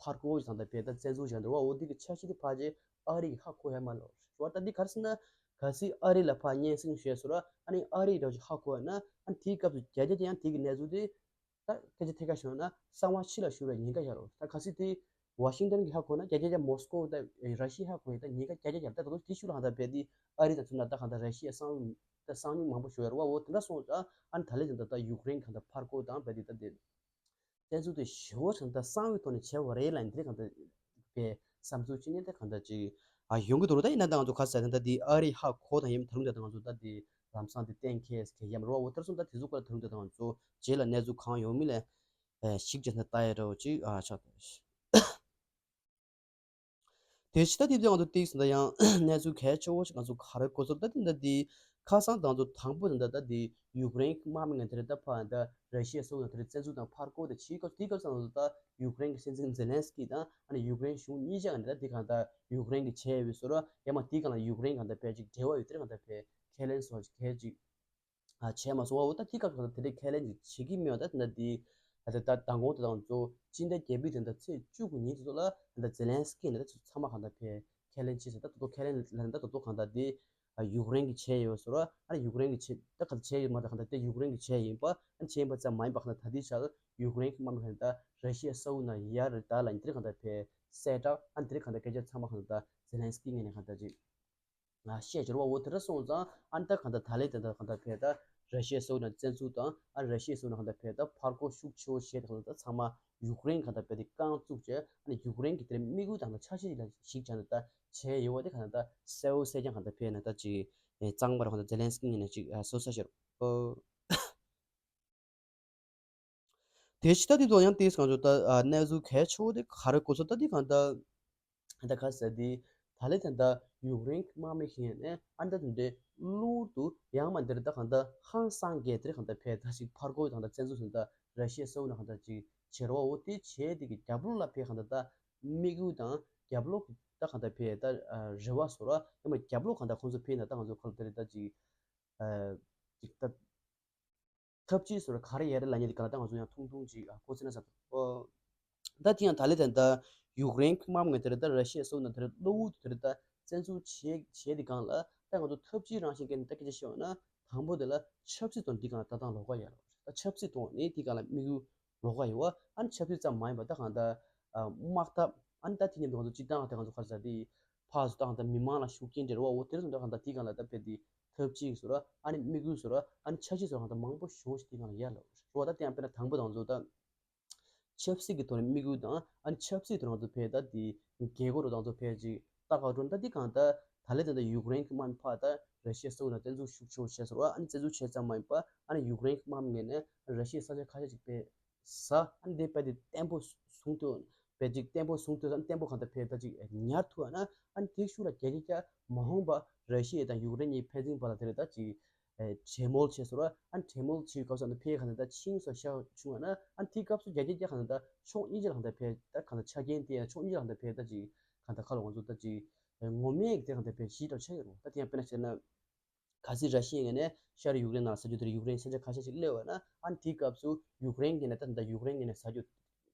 ཕར་རྒོལ་ཞིག་དང་ད་ཕེ་ད་བཙན་འཛུལ་ཞིག་འདྲ་བ། འོ་འདི་གི་འཆར་གཞི་དེ་ཕལ་ཆེར་ཨ་རི་གི་ཧ་གོ་ཡ་མ་ལོ་བ། ད་འདི་ག་རེ་ཟེར་ན་ གལ་སྲིད་ཨ་རི་ལ་ཕར་སྙན་སེང་ཞུས་སོང་ར། ཨ་ནི་ཨ་རི་འདྲ་ཅིག་ཧ་གོ་བ་ན། ཨ་ནི་དེའི་སྐབས་སུ་རྒྱ་རྒྱ་ཀྱང་དེ་གི་གནས་ཚུལ་དེ་ད་སྐད་ཆ་ཐད་ཀར་ཤོད་ན་གསང་བ་ཕྱི་ལ་ཤོར་བའི་ཉེན་ཁ་ཡོད་རེད། ད་གལ་སྲིད་དེ་ཝ་ཤིང་ཏན་གྱིས་ཧ་གོ་ན་རྒྱ་རྒྱ་ཀྱང་མོ་སི་ཀོ་ད་ར་ཤི་ཡས་ཧ་གོ་ཡ་ད་ཉེན་ཁ་རྒྱ་རྒྱ་ཀྱང་ད་ད་དུང་དེ་ཤུགས་ལ་ཧ་ད་བས་དེ་ཨ་རི་དང་མཚོན་ན་ད་གང་ད་ར་ཤི་ཡས་གསང་ད་གསང་མྱུལ་མང་པོ་ཤོར་ཡོད་རེད་བ། འོ་དེ་འདྲ་སོང་ཙང་ཨ་ནི་ད་ལན་ཅིག་ད་ད་ཡུཀ་རེན་གང་ད་ཕར་རྒོལ་དང་བས་དེ་ད་དེ། བཙན་འཛུལ་དེ་ཞེ་པོ་ཞིག་ད་གསང་བའི་ཐོག་ནས་བྱས་པ་རེད་ལབ་ནས་དེ་གང་ལྟར་པའི་བསམ་ཚུལ་ཅིག་ནས་དེ་གང་ལྟར་ཅིག་ཨ་ཡོང་གི་འདུག་ར། ད་ཡིན་ན་ད་ང་ཚོ་ག་ཟེར་ན་ད་འདི་ཨ་རི་ཧ་གོ་དང་ཡིན་ད་རུང་ད་ང་ཚོ་ད་འདི་ལམ་སང་དེ་གཏན་འཁེལ་གལ་ཡམ་རོ་འོ་དེར་སོང་ད་དེ་ཚོ་ཀ་ད་རུང་ད་ང་ཚོ་རྗེས་ལ་གནས་ཚུལ་གང་ཡོང་མིན་ལས་ཞིག་བྱས་ན་ལྟ་ཡ་རོ་ཅིག་ཨ་ཆགས་ད། དེ་ཕྱི་ད་དེ་དུས་ང་ཚོ་ཏིག་ཟིན་ད་ཡང་གནས་ཚུལ་གལ་ཆེ་བོ་ཞིག་ང་ཚོ་ག་རེ་གོ་ཚོར་ད་དེ་འདྲ་དེ་ཁ་སང་ད་ང་ཚོ་དང་པོ་དེ་འདྲ་ད་དེ་ཡུཀ་རེན་དམག་མི་ངན་དེ་རེད་ད་ཕ་ད་ར་ཤི་ཡ་སོགས་ན་དེ་རེད་བཙན་འཛུལ་དང་ཕར་རྒོལ་དེ་ཕྱིའི་སྐབས་དེའི་སྐབས་སུ་ང་ཚོ་ད་ཡུཀ་རེན་གྱི་སྲིད་འཛིན་ཛེ་ལན་སི་ཀི་དང་ཨ་ནི་ཡུཀ་རེན་གཞུང་གཉིས་ཆ་ག་འདྲ་ད་དེ་གང་ད་ཡུཀ་རེན་གྱི་བྱས་ཡོད་པའི་བཟོ་ར་ཡང་མ་དེ་གང་ལ་ཡུཀ་རེན་གང་ད་བས་ཅིག་འབྲེལ་བ་ཡོད་དེ་རེད་གང་ད་བས་ཁས་ལེན་སོགས་ཀྱི་གལ་ཅིག་ཨ་བྱས་མ་སོང་བ། འོ་ད་དེ་སྐབས་སུ་དེ་འདྲའི་ཁས་ལེན་ཅིག་བྱེད་ཀྱི་མེད་པ་ད་དེ་འདྲ་དེ་ད་ད་མདང་དགོང་དེ་དང་གཙོ་སྤྱི་ཟླ་བརྒྱད་པའི་དེ་འདྲ་ཚེས་བཅུ་དགུ་ཉིན་དེ་ཚོ་ལ་ད་ཛེ་ལན་སི་ཀི་ནས་ད་ཚང་མ་གང་ལྟར་ཕེ་ཁས་ལེན་བྱས་ཟེར། ད་དོ་དོ་ཁས་ལེན་ལ་ད་དོ་དོ་གང་ལྟར་དེ་ཡུཀ་རེན་གྱི་བྱས་ཡོད་ཟེར་བ། ཨ་ནི་ཡུཀ་རེན་གྱི་བྱས་ད་གང་ལྟར་བྱས་ཡོད་མ་ད་གང་ལྟར་དེ་ཡུཀ་རེན་གྱི་བྱས་ཡིན་པ། ཨ་ནི་བྱས་ཡིན་པ་ཙམ་མ་ཡིན་པ་གང་ལྟར་ད་ལྟའི་ཆར་ཡུཀ་རེན་གྱི་དམག་མི་གང་ལྟར་ར་ཤི་ཡ་ས་འོག་ན་ཡར་ད་ལ་ཡིན་དེ་གང་ལྟར་ཕེ་གསལ་བསྒྲགས། ཨ་ནི་དེ་གང་ལྟར་སྐད་ཆ་ཚང་མ་གང་ལྟར་ཛེ་ལན་སི་ཀི་ངོས་ནས་གང་ལྟར་ཅིག་ང་བཤད་ཀྱི་རེད་བ། འོ་དེ་འདྲ་སོང་ཙང་ཨ་ནི་ད་གང་ལྟར་ད་ལན་དེ་འདྲ་གང་ལྟར་ཕེ་ད་ར་ཤི་ཡ་ས་འོག་ན་བཙན་འཛུལ་དང་ཨ་ནི་ར་ཤི་ཡ་ས་འོག་ན་གང་ལྟར་ཕེ་ད་ཕར་རྒོལ་ཤུགས་ཆེ་བོ་བྱས་ད་གང་ལྟར་ད་ཚང་མ་ཡུཀ་རེན་གང་ལྟར་ཕེ་དེ་རྐང་བཙུགས་བྱས། ཨ་ནི་ཡུཀ་རེན་གྱི་དེར་དམིགས་ཡུལ་དང་ད་འཆར་གཞི་ལ་གཞིགས་བྱས་ན་ད་བྱས་ཡོད་བ། དེ་གང་ལྟར་ད་གསལ་བོ་གསལ་རྐྱང་གང་ལྟར་ཕེ་ན་ད་ཅིག་གཙང་མ་རུ་གང་ལྟར་ཛེ་ལན་སི་ཀི་ངོས་ནས་ཅིག་བཟོ་ས་ཤར། དེ་ཕྱི་ད་དེ་ཚོ་ཡང་དེས་གང་ཚོ་ད་གནས་ཚུལ་གལ་ཆེ་བོ་དེ་ག་རེ་གོ་ཚོ་ད་དེ་གང་ད་ད་ག་ཟེར་དེ་ད་ལེ་ད་ད་ཡུཀ་རེན་དམག་མི་ཤིང་ནས་ཨ་ད་དེ་འདྲའི་གློ་བུར་དུ་ཡང་མ་འདིར་ད་གང་ད་ཧང་སང་གེ་དེར་གང་ད་ཕེ་ད་ཞིག་ཕར་རྒོལ་དང་ད་བཙན་འཛུལ་སོང་ད་ར་ཤི་ཡ་ས་འོག་ན་གང་ད་ཅིག་བྱེད་རོགས་འོ་དེ་བྱས་དེ་གི་རྒྱབ་ལོགས་ལ་ཕེ་གང་ད་ད་དམིགས་ཡུལ་དང་རྒྱབ་ལོགས་ད་གང་ད་ཕེ་ད་རེ་བ་སོ་ར་ཡང་མ་རྒྱབ་ལོགས་གང་ད་ཁོང་ཚོ་ཕེ་ན་ད་ང་ཚོ་ཁ་ལོ་དེ་རེ་ད་ཅིག་ཅིག་ད། ཐབས་ཇུས་སོར་ག་རེ་ཡ་རེ་ལ་ཉེ་དེ་ག་ལ་ད་ང་ཚོ་ཡང་ཐུང་ཐུང་ཅིག་ཨ་ཁོ་ཚེ་ན་ས་ཨོ། ད་དེ་ཡང་ད་ལེ་དེ་ད་ཡུཀ་རེན་དམག་མི་དེ་རེད་ད་ར་ཤི་ཡ་སོགས་ན་དེ་རེད་གློ་བུར་དུ་དེ་རེད་ད་བཙན་འཛུལ་བྱེད་བྱེད་དེ་གང་ལ་ད་ང་ཚོ་ཐབས་ཇུས་རང་བཞིན་གྱི་ད་སྐད་ཆ་བཤད་ན་དང་པོ་དེ་ལ་ཆབ་སྲིད་ཐོག་འདི་གང་ལ་ད་དང་ལོག་ག་ཡ་རོ། ད་ཆབ་སྲིད་ཐོག་ནས་དེ་གང་ལ་དམིགས་ཡུལ་ལོག་ག་ཡོད་བ། ཨ་ནི་ཆབ་སྲིད་ཙམ་མ་ཡིན་པ་ད་གང་ད་དམག་འཐབ་ཨ་ནི་ད་དེ་ཉིན་དུ་ང་ཚོ་སྤྱི་བཏང་ད་ང་ཚོ་ག་རེ་ཟ་དེ་ཕར་ཚུར་ད་གང་ད་མི་མང་ལ་ཤུགས་རྐྱེན་འདྲ་བ་འོ་དེ་རེད་ད་གང་ད་དེ་གང་ལ་ད་དཔེ་དེ། ཐབས་ཅིག་ཟེར་བ། ཨ་ནི་དམིགས་ཡུལ་ཟེར་བ། ཨ་ནི་འཆར་གཞི་ཟེར་བ་གང་ལྟར་མང་པོ་ཞེ་པོ་ཞིག་དེ་གང་ལ་ཡར་ལ་རོ་ད་དེ་ཡང་དཔེར་ན་དང་པོ་དང་ཚོ་ད། ཆབ་སྲིད་ཀྱི་ཐོག་ནས་དམིགས་ཡུལ་དང་ཨ་ནི་ཆབ་སྲིད་ཐོག་ང་ཚོ་ཕེ་ད་དེ་རྒྱལ་སྒོ་རུ་དང་ཚོ་ཕེ་ཅིག་ལྟ་ག་འགྲོ་ད་དེ་གང་ལྟར་ད་ལེ་ད་ད་ཡུཀ་རེན་གྱི་དམག་མི་ཕ་ད་ར་ཤི་ཡ་སོགས་ལ་བཙན་འཛུལ་ཤུགས་ཆེ་བོ་བྱས་ཟེར་བ། ཨ་ནི་བཙན་འཛུལ་བྱས་ཙམ་མ་ཡིན་པ་ཨ་ནི་ཡུཀ་རེན་གྱི་དམག་མི་ངོས་ནས་ར་ཤི་ཡའི་ས་ཆ་ཁ་ཤས་ཅིག་ཕེ། ས་ཨ་ནི་དེ་དཔེ་དེ་བརྟན་པོ་བཟུང་ཐུབ། དཔེ་ཅིག་བརྟན་པོ་བཟུང་ཐུབ་ཨ་ནི་བརྟན་པོ་གང་ལྟར་ཕེ་ད་ཅིག་ཉར་ཐུབ་ཨ་ན་ཨ་ནི་དེ་ཤུགས་ལ་རྒྱ་རྒྱ་རྒྱ་མ་འོངས་པ་ར་ཤི་ཡ་དང་ཡུཀ་རེན་གཉིས་ཕན་ཚུན་བར་ལ་དེ་རེད་ད་ཅིག་གྲོས་མོལ་བྱས་སོང་ར། ཨ་ནི་གྲོས་མོལ་བྱེད་སྐབས་སུ་ཨ་ནི་ཕེ་གང་ལྟར་ད་ཆིང་སོ་ཤ་བྱུང་ཨ་ན་ཨ་ནི་དེ་སྐབས་སུ་རྒྱ་རྒྱ་རྒྱ་གང་ལྟར་ཕྱོགས་གཉིས་ཀྱི་ལ་གང་ལྟར་ཕེ་ད་གང་ལྟར་ཆ་རྐྱེན་དེ་ཕྱོགས་གཉིས་ཀྱི་ལ་གང་ལྟར་ཕེ་ད་ཅིག་གང་ལྟར་ཁ་ལོ་ང་ཚོ་ད་ཅིག་ངོ་མས་དེ་གང་ལྟར་ཕེ་ཞིབ་ཏུ་ཆགས་ཡོད་རུང་ད་དེ་ཡང་དཔེར་ན་བྱས་ན། གལ་སྲིད་ར་ཤི་ཡའི་ངོས་ནས་ཤར་ཡུཀ་རེན་ནང་ལ་ས་རྒྱུ་དེར་ཡུཀ་རེན་ས་ཆ་ཁ་ཤས་ཤིག་སླེབས་པ་ན་ཨ་ནི་དེའི་སྐབས་སུ་ཡུཀ་རེན་གྱི་ནས་ད་ད་ཡུཀ་རེན་གྱི་ནས་ས་རྒྱུ་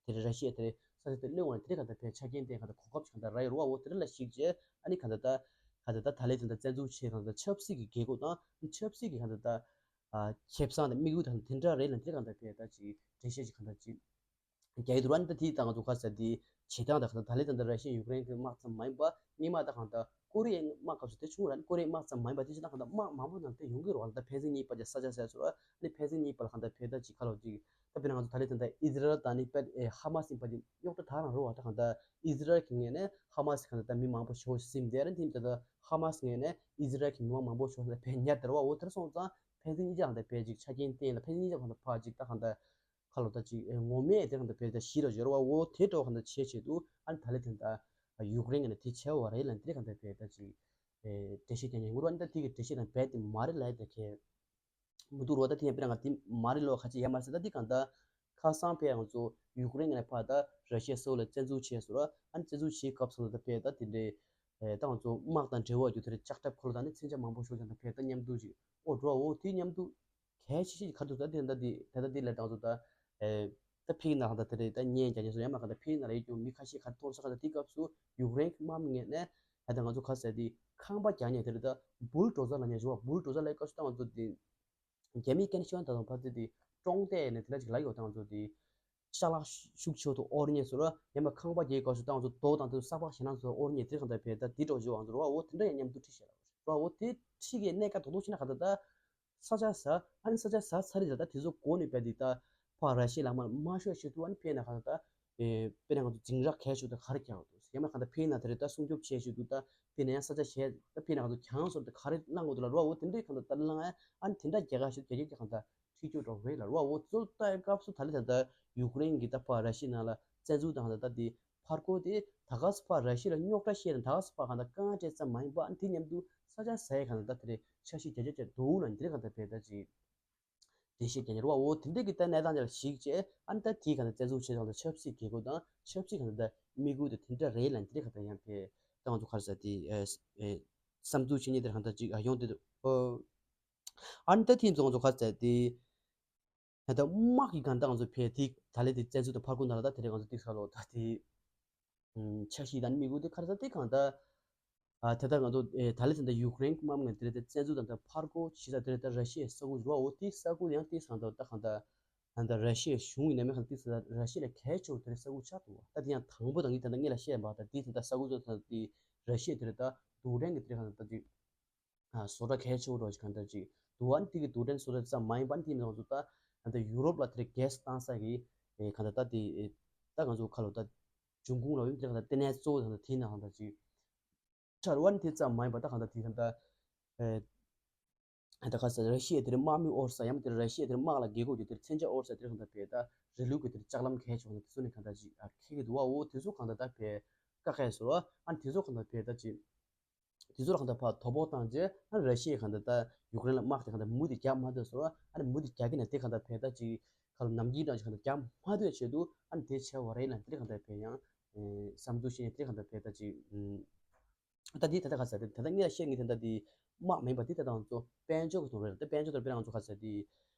དེར་ར་ཤི་ཡ་དེར་ས་ཆ་དེར་སླེབས་པ་ན་དེ་ག་ད་ཕན་ཆ་རྐྱེན་དེ་ག་ད་གོ་སྐབས་ཤིག་ག་ད་རག་ཡོད་རུང་བ་འོ་དེ་ར་ལ་ཞིག་བྱས་ཨ་ནི་ག་ད་ད་ག་ད་ད་ད་ལས་དེ་ད་བཙན་འཛུལ་བྱས་ག་ད་ཆབ་སྲིད་ཀྱི་རྒྱལ་ཁབ་དང་ཆབ་སྲིད་ཀྱི་ག་ད་ད་ཁེ་བཟང་དང་དམིགས་ཡུལ་དང་དེ་འདྲ་རེད་ལ་དེ་ག་ད་ཕན་ད་ཅིག་འགྲེལ་བཤད་ཅིག་ག་ད་ཅིག་རྒྱ་ཡིག་ཏུ་ར་ནི་ད་དེའི་སྟེང་ང་ཚོ་ག་ཟེར་དེ་བྱེད་སྟངས་དང་གང་ལྟར་ད་ལེ་ད་ལྟ་ར་ཤི་ཡ་ཡུཀ་རེན་གྱི་དམག་ཙམ་མ་ཡིན་པ་སྔོན་མ་ད་གང་ལྟར་ཀོ་རི་ཡའི་དམག་སྐབས་སུ་དེ་བྱུང་ར་ནི་ཀོ་རི་ཡའི་དམག་ཙམ་མ་ཡིན་པ་དེ་བྱེད་སྟངས་གང་ལྟར་དམག་མང་པོ་ནང་དེ་ཡོང་གི་རེད་བ། ད་ཕན་ཚུན་གཉིས་བར་གྱི་ས་ཆ་ཟེར་སོང་ར་ནི་ཕན་ཚུན་གཉིས་བར་ལ་གང་ལྟར་ཕན་ད་ཅིག་ཁ་ལོ་ཅིག་ད་དཔེར་ན་ང་ཚོ་ད་ལེ་ད་ལྟ་ཨི་ཟི་རལ་དང་ནི་དཔེ་ཧ་མ་སི་ཡིན་པ་དེ་རྙོག་དྲ་དག་རང་རེད་བ། ད་གང་ལྟར་ཨི་ཟི་རལ་གྱི་ངོས་ནས་ཧ་མ་སི་གང་ལྟར་ད་མི་མང་པོ་ཞེ་པོ་ཟིན་བསྡད་ར་ནི་དེ་ད་ལྟ་ཧ་མ་སི་ངོས་ནས་ཨི་ཟི་རལ་གྱི་མི་མང་མང་པོ་ཞེ་པོ་ད་ཕན་ཉར་དེ་རེད་བ། འོ་དེར་སོང་ཙང་ཕན་ཚུན་གཉིས་ཀྱང་ད་ཕན་ཅིག་ཆ་རྐྱེན་བསྟན་ལ་ཕན་ཚུན་གཉིས་ཀྱང་ད་ཕར་ཅིག་ད་གང་ལྟར། ཁ་ལོ་ད་ཅིག་ངོ་མས་དེ་གང་ལྟར་བས་ད་ཞི་ར་འབྱོར་བ་འོ་དེ་འདྲ་བ་གང་ལྟར་བྱེད་ཆེད་དུ་ཨ་ནི་ད་ལེ་དེ་ད་ཡུཀ་རེན་གྱི་ནས་དེ་བྱས་བ་རེད་ལ་དེ་གང་ལྟར་བས་ད་ཅིག་འགྲེལ་བཤད་ཀྱང་ཉན་དགོས་ར་ཨ་ནི་ད་དེ་གི་འགྲེལ་བཤད་དང་རྦད་དེ་མ་རེད་ལ་ད་ཁྱེད་མི་འདུག་རོ། ད་དེ་ཡང་དཔེར་ན་ང་དེ་མ་རེད་ལོ་ཁ་ཅིག་ཡ་མ་ཟེར་ད་དེ་གང་ལྟར་ཁ་སང་ཕེ་ང་ཚོ་ཡུཀ་རེན་གྱི་ནས་ཕར་ད་ར་ཤི་ཡ་སོགས་ལ་བཙན་འཛུལ་བྱས་སོང་ར། ཨ་ནི་བཙན་འཛུལ་བྱས་སྐབས་སུ་ད་ཕེ་ད་དེ་འདྲའི་ད་ང་ཚོ་དམག་དང་འབྲེལ་བ་རྒྱུ་དེ་རེད་ལྕགས་ཁྲབ་འཁོར་ལོ་དང་ནི་མཚོན་ཆ་མང་པོ་ཤོར་ཀྱང་ད་ཕེ་ད་མཉམ་དུ་ཅིག་ཨོ་འགྲོ་འོ་དེ་མཉམ་དུ། གལ་ཆེ་ཤོས་ཀྱི་ཁ་ཐུག་ད་དེ་ད་དེ་ད་ད་དེ་ལས་ད་ང་ཚོ་ད་ཨེ་ད་ཕིག་ན་ཧ་ད་དེ་རེད་ད་བརྙན་རྒྱག་ཉེ་སོ་ཡ་མ་ག་ད་ཕིག་ན་རེད་ཀྱང་མི་ཁ་ཤས་ཁ་ཐོར་ས་ཁ་ད་དེ་སྐབས་སུ་ཡུཀ་རེན་གྱི་དམག་མི་ངོས་ནས་ད་ད་ང་ཚོ་ཁ་ཟེར་དེ་ ཁང་པ་རྒྱག་མཁན་དེ་རེད། ད་བུལ་ཌོ་ཛར་ལབ་མཁན་ཞིག་བ། བུལ་ཌོ་ཛར་ལབ་སྐབས་སུ་ད་ང་ཚོ་དེ་རྒྱ་མིའི་སྐད་ནས་བཤད་ན་ད་དུང་ཕལ་ཆེར་དེ་ཀྲོང་ཏེ་ནས་དེ་འདྲ་ཅིག་ལབ་ཡོད། ད་ང་ཚོ་དེ་ཤ་ལག་ཤུགས་ཆེ་ཏུ་དབོར་མཁན་བཟོ་འདྲ། ཡང་མིན་ཁང་པ་རྒྱག་སྐབས་སུ་ད་ང་ཚོ་རྡོ་དང་དེ་ཚོ་སག་པག་བཞག་ན་བཟོ་འདྲ་དབོར་མཁན་དེ་གང་ལྟར་བས་ད་དེ་འདྲ་ཅིག་ཡོད། ང་ཚོ་རེད་བ། འོ་དེ་འདྲ་ཡང་མཉམ་དུ་ཁྲིད་བཞག་ལ་རེད་བ། འོ་དེ་ཁྲིད་མཁན་གནད་འགག་རྡོག་རྡོག་བྱས་ན་གང་ལྟར་ད་ས་ཆ་ཟ། ཨ་ནི་ས་ཆ་ཟ་ཚར་རེད། ད་ད་དེ་ཚོ་འགོ་ནས་བས་དེ་ད་ཕར་ར་ཤི་ཡའི་ལག་དམར་མ་ཤོར་ཆེད་དུ་ཨ་ནི་ཕེབས་ན་གང་ལྟར་ད། ཨེ། དཔེར་ན་ང་ཚོ་འཛིང་རགས་གལ་ཆེ་ཤོས་དེ་ག་རེ་རྒྱག་འདུག་ཡང་མིན་གང་ལྟར་ཕེབས་ན་དེ་རེད། ད་སྲུང་སྐྱོབ་བྱེད་ཆེད་དུ་ད་ཕེབས་ན་ཡང་ས་ཆ་གཞན་ད་ཕེབས་ན་གང་ལྟར་གྱང་བཟོ་དེ་ག་རེ་གནང་དགོས་འདུག་ལབ་རེད་བ། འོ་དེ་འདྲའི་གང་ལྟར་ད་ལངས་ཨ་ནི་དེ་འདྲ་རྒྱག་ག་ཞིག་རྒྱ་སྐྱེད་ཀྱི་གང་ལྟར་ཁྲིད་སྐྱོད་འགྲོ་རེད་ལབ་རེད་བ། འོ་ཚོ་ལྟ་སྐབས་སུ་ད་ལེ་ད་ལྟ་ཡུཀ་རེན་གྱི་ད་ཕར་ར་ཤི་ཡའི་ནང་ལ་བཙན་འཛུལ་དང་གང་ལྟར་ད་དེ་ཕར་རྒོལ་དེ་ད་ག་སུ་ཕར་ར་ཤི་ཡ་ལ་རྙོག་དྲ་བཤད་དང་ད་ག་སུ་ཕར་གང་ལྟར་དཀའ་ངལ་སྤྲད་ཙམ་མ་ཡིན་པ། ཨ་ནི་དེ་མཉམ་དུ་ས་ཆ་ཟ་ཡ་གང་ལྟར་ད་དེ་རེད། འཆར་གཞི་རྒྱ་སྐྱེད་ཀྱི་འདུག་ལབ་འདི་རེད། གང་ལྟར་བས་ད་ཅིག་འགྲེལ་བཤད་རྒྱག་མཁན་རེད་བ། འོ་དེ་འདྲས་ཀྱི་ད་གནས་སྟངས་ཅིག་ལ་གཞིགས་བྱས་ཨ་ནི་ད་དེའི་གང་ལྟར་བཙན་འཛུལ་བྱས་ཙང་ད་ཆབ་སྲིད་བཀས་བཀོད་དང་ཆབ་སྲིད་གང་ལྟར་ད་དམིགས་ཡུལ་དེ་དེ་འདྲ་རེད་ལབ་འདི་རེད། གང་ལྟར་ཡང་བས་ད་ང་ཚོ་ག་རེ་ཟེར་དེ་ཨེ་ཨེ་བསམ་ཚུལ་བྱེད་མཁན་དེ་གང་ལྟར་ཅིག་ཨ་ཡོང་དེ་འདུག་ཨོ། ཨ་ནི་ད་དེ་ཚོ་ང་ཚོ་ག་རེ་ཟེར་དེ་ད་ལྟ་དམག་གི་གང་ལྟར་ང་ཚོ་བས་དེ་ད་ལས་དེ་བཙན་འཛུལ་དང་ཕར་རྒོལ་ནང་ལ་ད་དེ་རེད། ང་ཚོ་ཏིག་ས་ལོ་ད་དེ་འཆར་གཞི་དང་དམིགས་ཡུལ་དེ་ག་རེ་ཟེར་དེ་གང་ལྟར། ཨ་དེ་ལྟར་ང་ཚོ་ཨེ་ད་ལས་ད་ལྟ་ཡུཀ་རེན་གྱི་དམག་མི་དེ་རེད་དེ་བཙན་འཛུལ་དང་ད་ཕར་རྒོལ་བྱེད་ས་དེ་རེད་ད་ར་ཤི་ཡའི་ས་ཁུལ་རེད་བ། འོ་དེ་ས་ཁུལ་ཡང་དེ་སང་ད་ད་གང་ལྟར་ད་ལྟ་ར་ཤི་ཡའི་གཞུང་ཡིན་ན་མིན་གང་དེ་ས་ད་ར་ཤི་ཡ་ལ་གལ་ཆེ་བོ་དེ་རེད་ས་ཁུལ་ཆགས་འདུག་བ། ད་དེ་ཡང་དང་པོ་དང་ངས་ད་ལྟ་སྔོན་ལ་བཤད་པ་ད་དེ་ད་ལྟ་ས་ཁུལ་ཚོ་ད་དེ་ར་ཤི་ཡ་དེ་རེད་ད་རྡུལ་ཕྲན་གྱི་དེ་རེད་གང་ལྟར་ད་དེ་ཨ་བཟོ་གྲྭ་གལ་ཆེ་བོ་འདྲ་ཞིག་གང་ལྟར་ཅིག་འདུག་བ། ཨ་ནི་དེ་གི་རྡུལ་ཕྲན་བཟོ་གྲྭ་ཙམ་མ་ཡིན་པ་ཨ་ནི་དེ་མིན་ང་ཚོ་ད་ད་ལྟ་ཡུ་རོབ་ལ་དེ་རེད་གྷེ་སི་བཏང་ས་གི་ཨེ་གང་ལྟར་ད་དེ་ཨེ་ད་ང་ཚོ་ཁ་ལོ་ད་འབྱུང་ཁུངས་ལ་ཡོད་དེ་གང་ལྟར་ལྟེ་གནས་གཙོ་བོ་དེ་གང་ལྟར་དེ་ན་གང་ལྟར་ཅིག་ཆགས་རེད་བ། ཨ་ནི་དེ་ཙམ་མ་ཡིན་པ་ད་གང་ལྟར་དེ་གང་ལྟར་ཨེ་ད་ག་ས་ར་ཤི་ཡ་དེ་རེད་དམག་མི་དབོར་ས་ཡང་དེ་ར་ཤི་ཡ་དེ་རེད་དམག་ལ་རྒྱལ་ཁབ་དེ་དེར་མཚོན་ཆ་དབོར་ས་དེ་རེད་གང་ལྟར་བས་ད་རི་ལུགས་ཀྱི་དེར་ལྕགས་ལམ་གལ་ཆེ་བ་དེ་ཚོ་ནས་གང་ལྟར་ཅིག་ཨ་འཁེལ་གི་འདུག་བ། འོ་དེ་ཚོ་གང་ལྟར་ད་བས་དཀའ་ཁག་བཟོ་བ། ཨ་ནི་དེ་ཚོ་གང་ལྟར་བས་ད་ཅིག་དེ་ཚོ་གང་ལྟར་ཕར་དོ་ཕོག་བཏང་རྗེས་ཨ་ནི་ར་ཤི་ཡས་གང་ལྟར་ད་ཡུཀ་རེན་ལ་དམག་དེ་གང་ལྟར་མུ་མཐུད་རྒྱག་མ་ཐུབ་བཟོ་བ། ཨ་ནི་མུ་མཐུད་རྒྱག་གི་ན་དེ་གང་ལྟར་བས་ད་ཅིག་ཁ་ལ་ནམ་རྒྱུན་འདྲ་ཅིག་གང་ལྟར་རྒྱག་མ་ཐུབ་ཆེད་དུ་ཨ་ནི་དེ་བྱས་པ་རེད་ལབ་དེ་གང་ལྟར་བས་ཡང་བསམ་ཚུལ་བཤད་ཡ་དེ་གང་ལྟར་བས་ད་ཅིག་ད་འདི་ད་ལྟ་ག་ཟེར་ཏེ་ད་ལྟ་ངས་བཤད་ངེས་དེ་འདྲ་འདི་དམག་མིན་པ་འདི་ད་ལྟ་ང་ཚོ་དཔལ་འབྱོར་གྱི་དོན་རེད། ད་དཔལ་འབྱོར་དང་དཔེར་ན་ང་ཚོ་ག་ཟེར་ཏེ་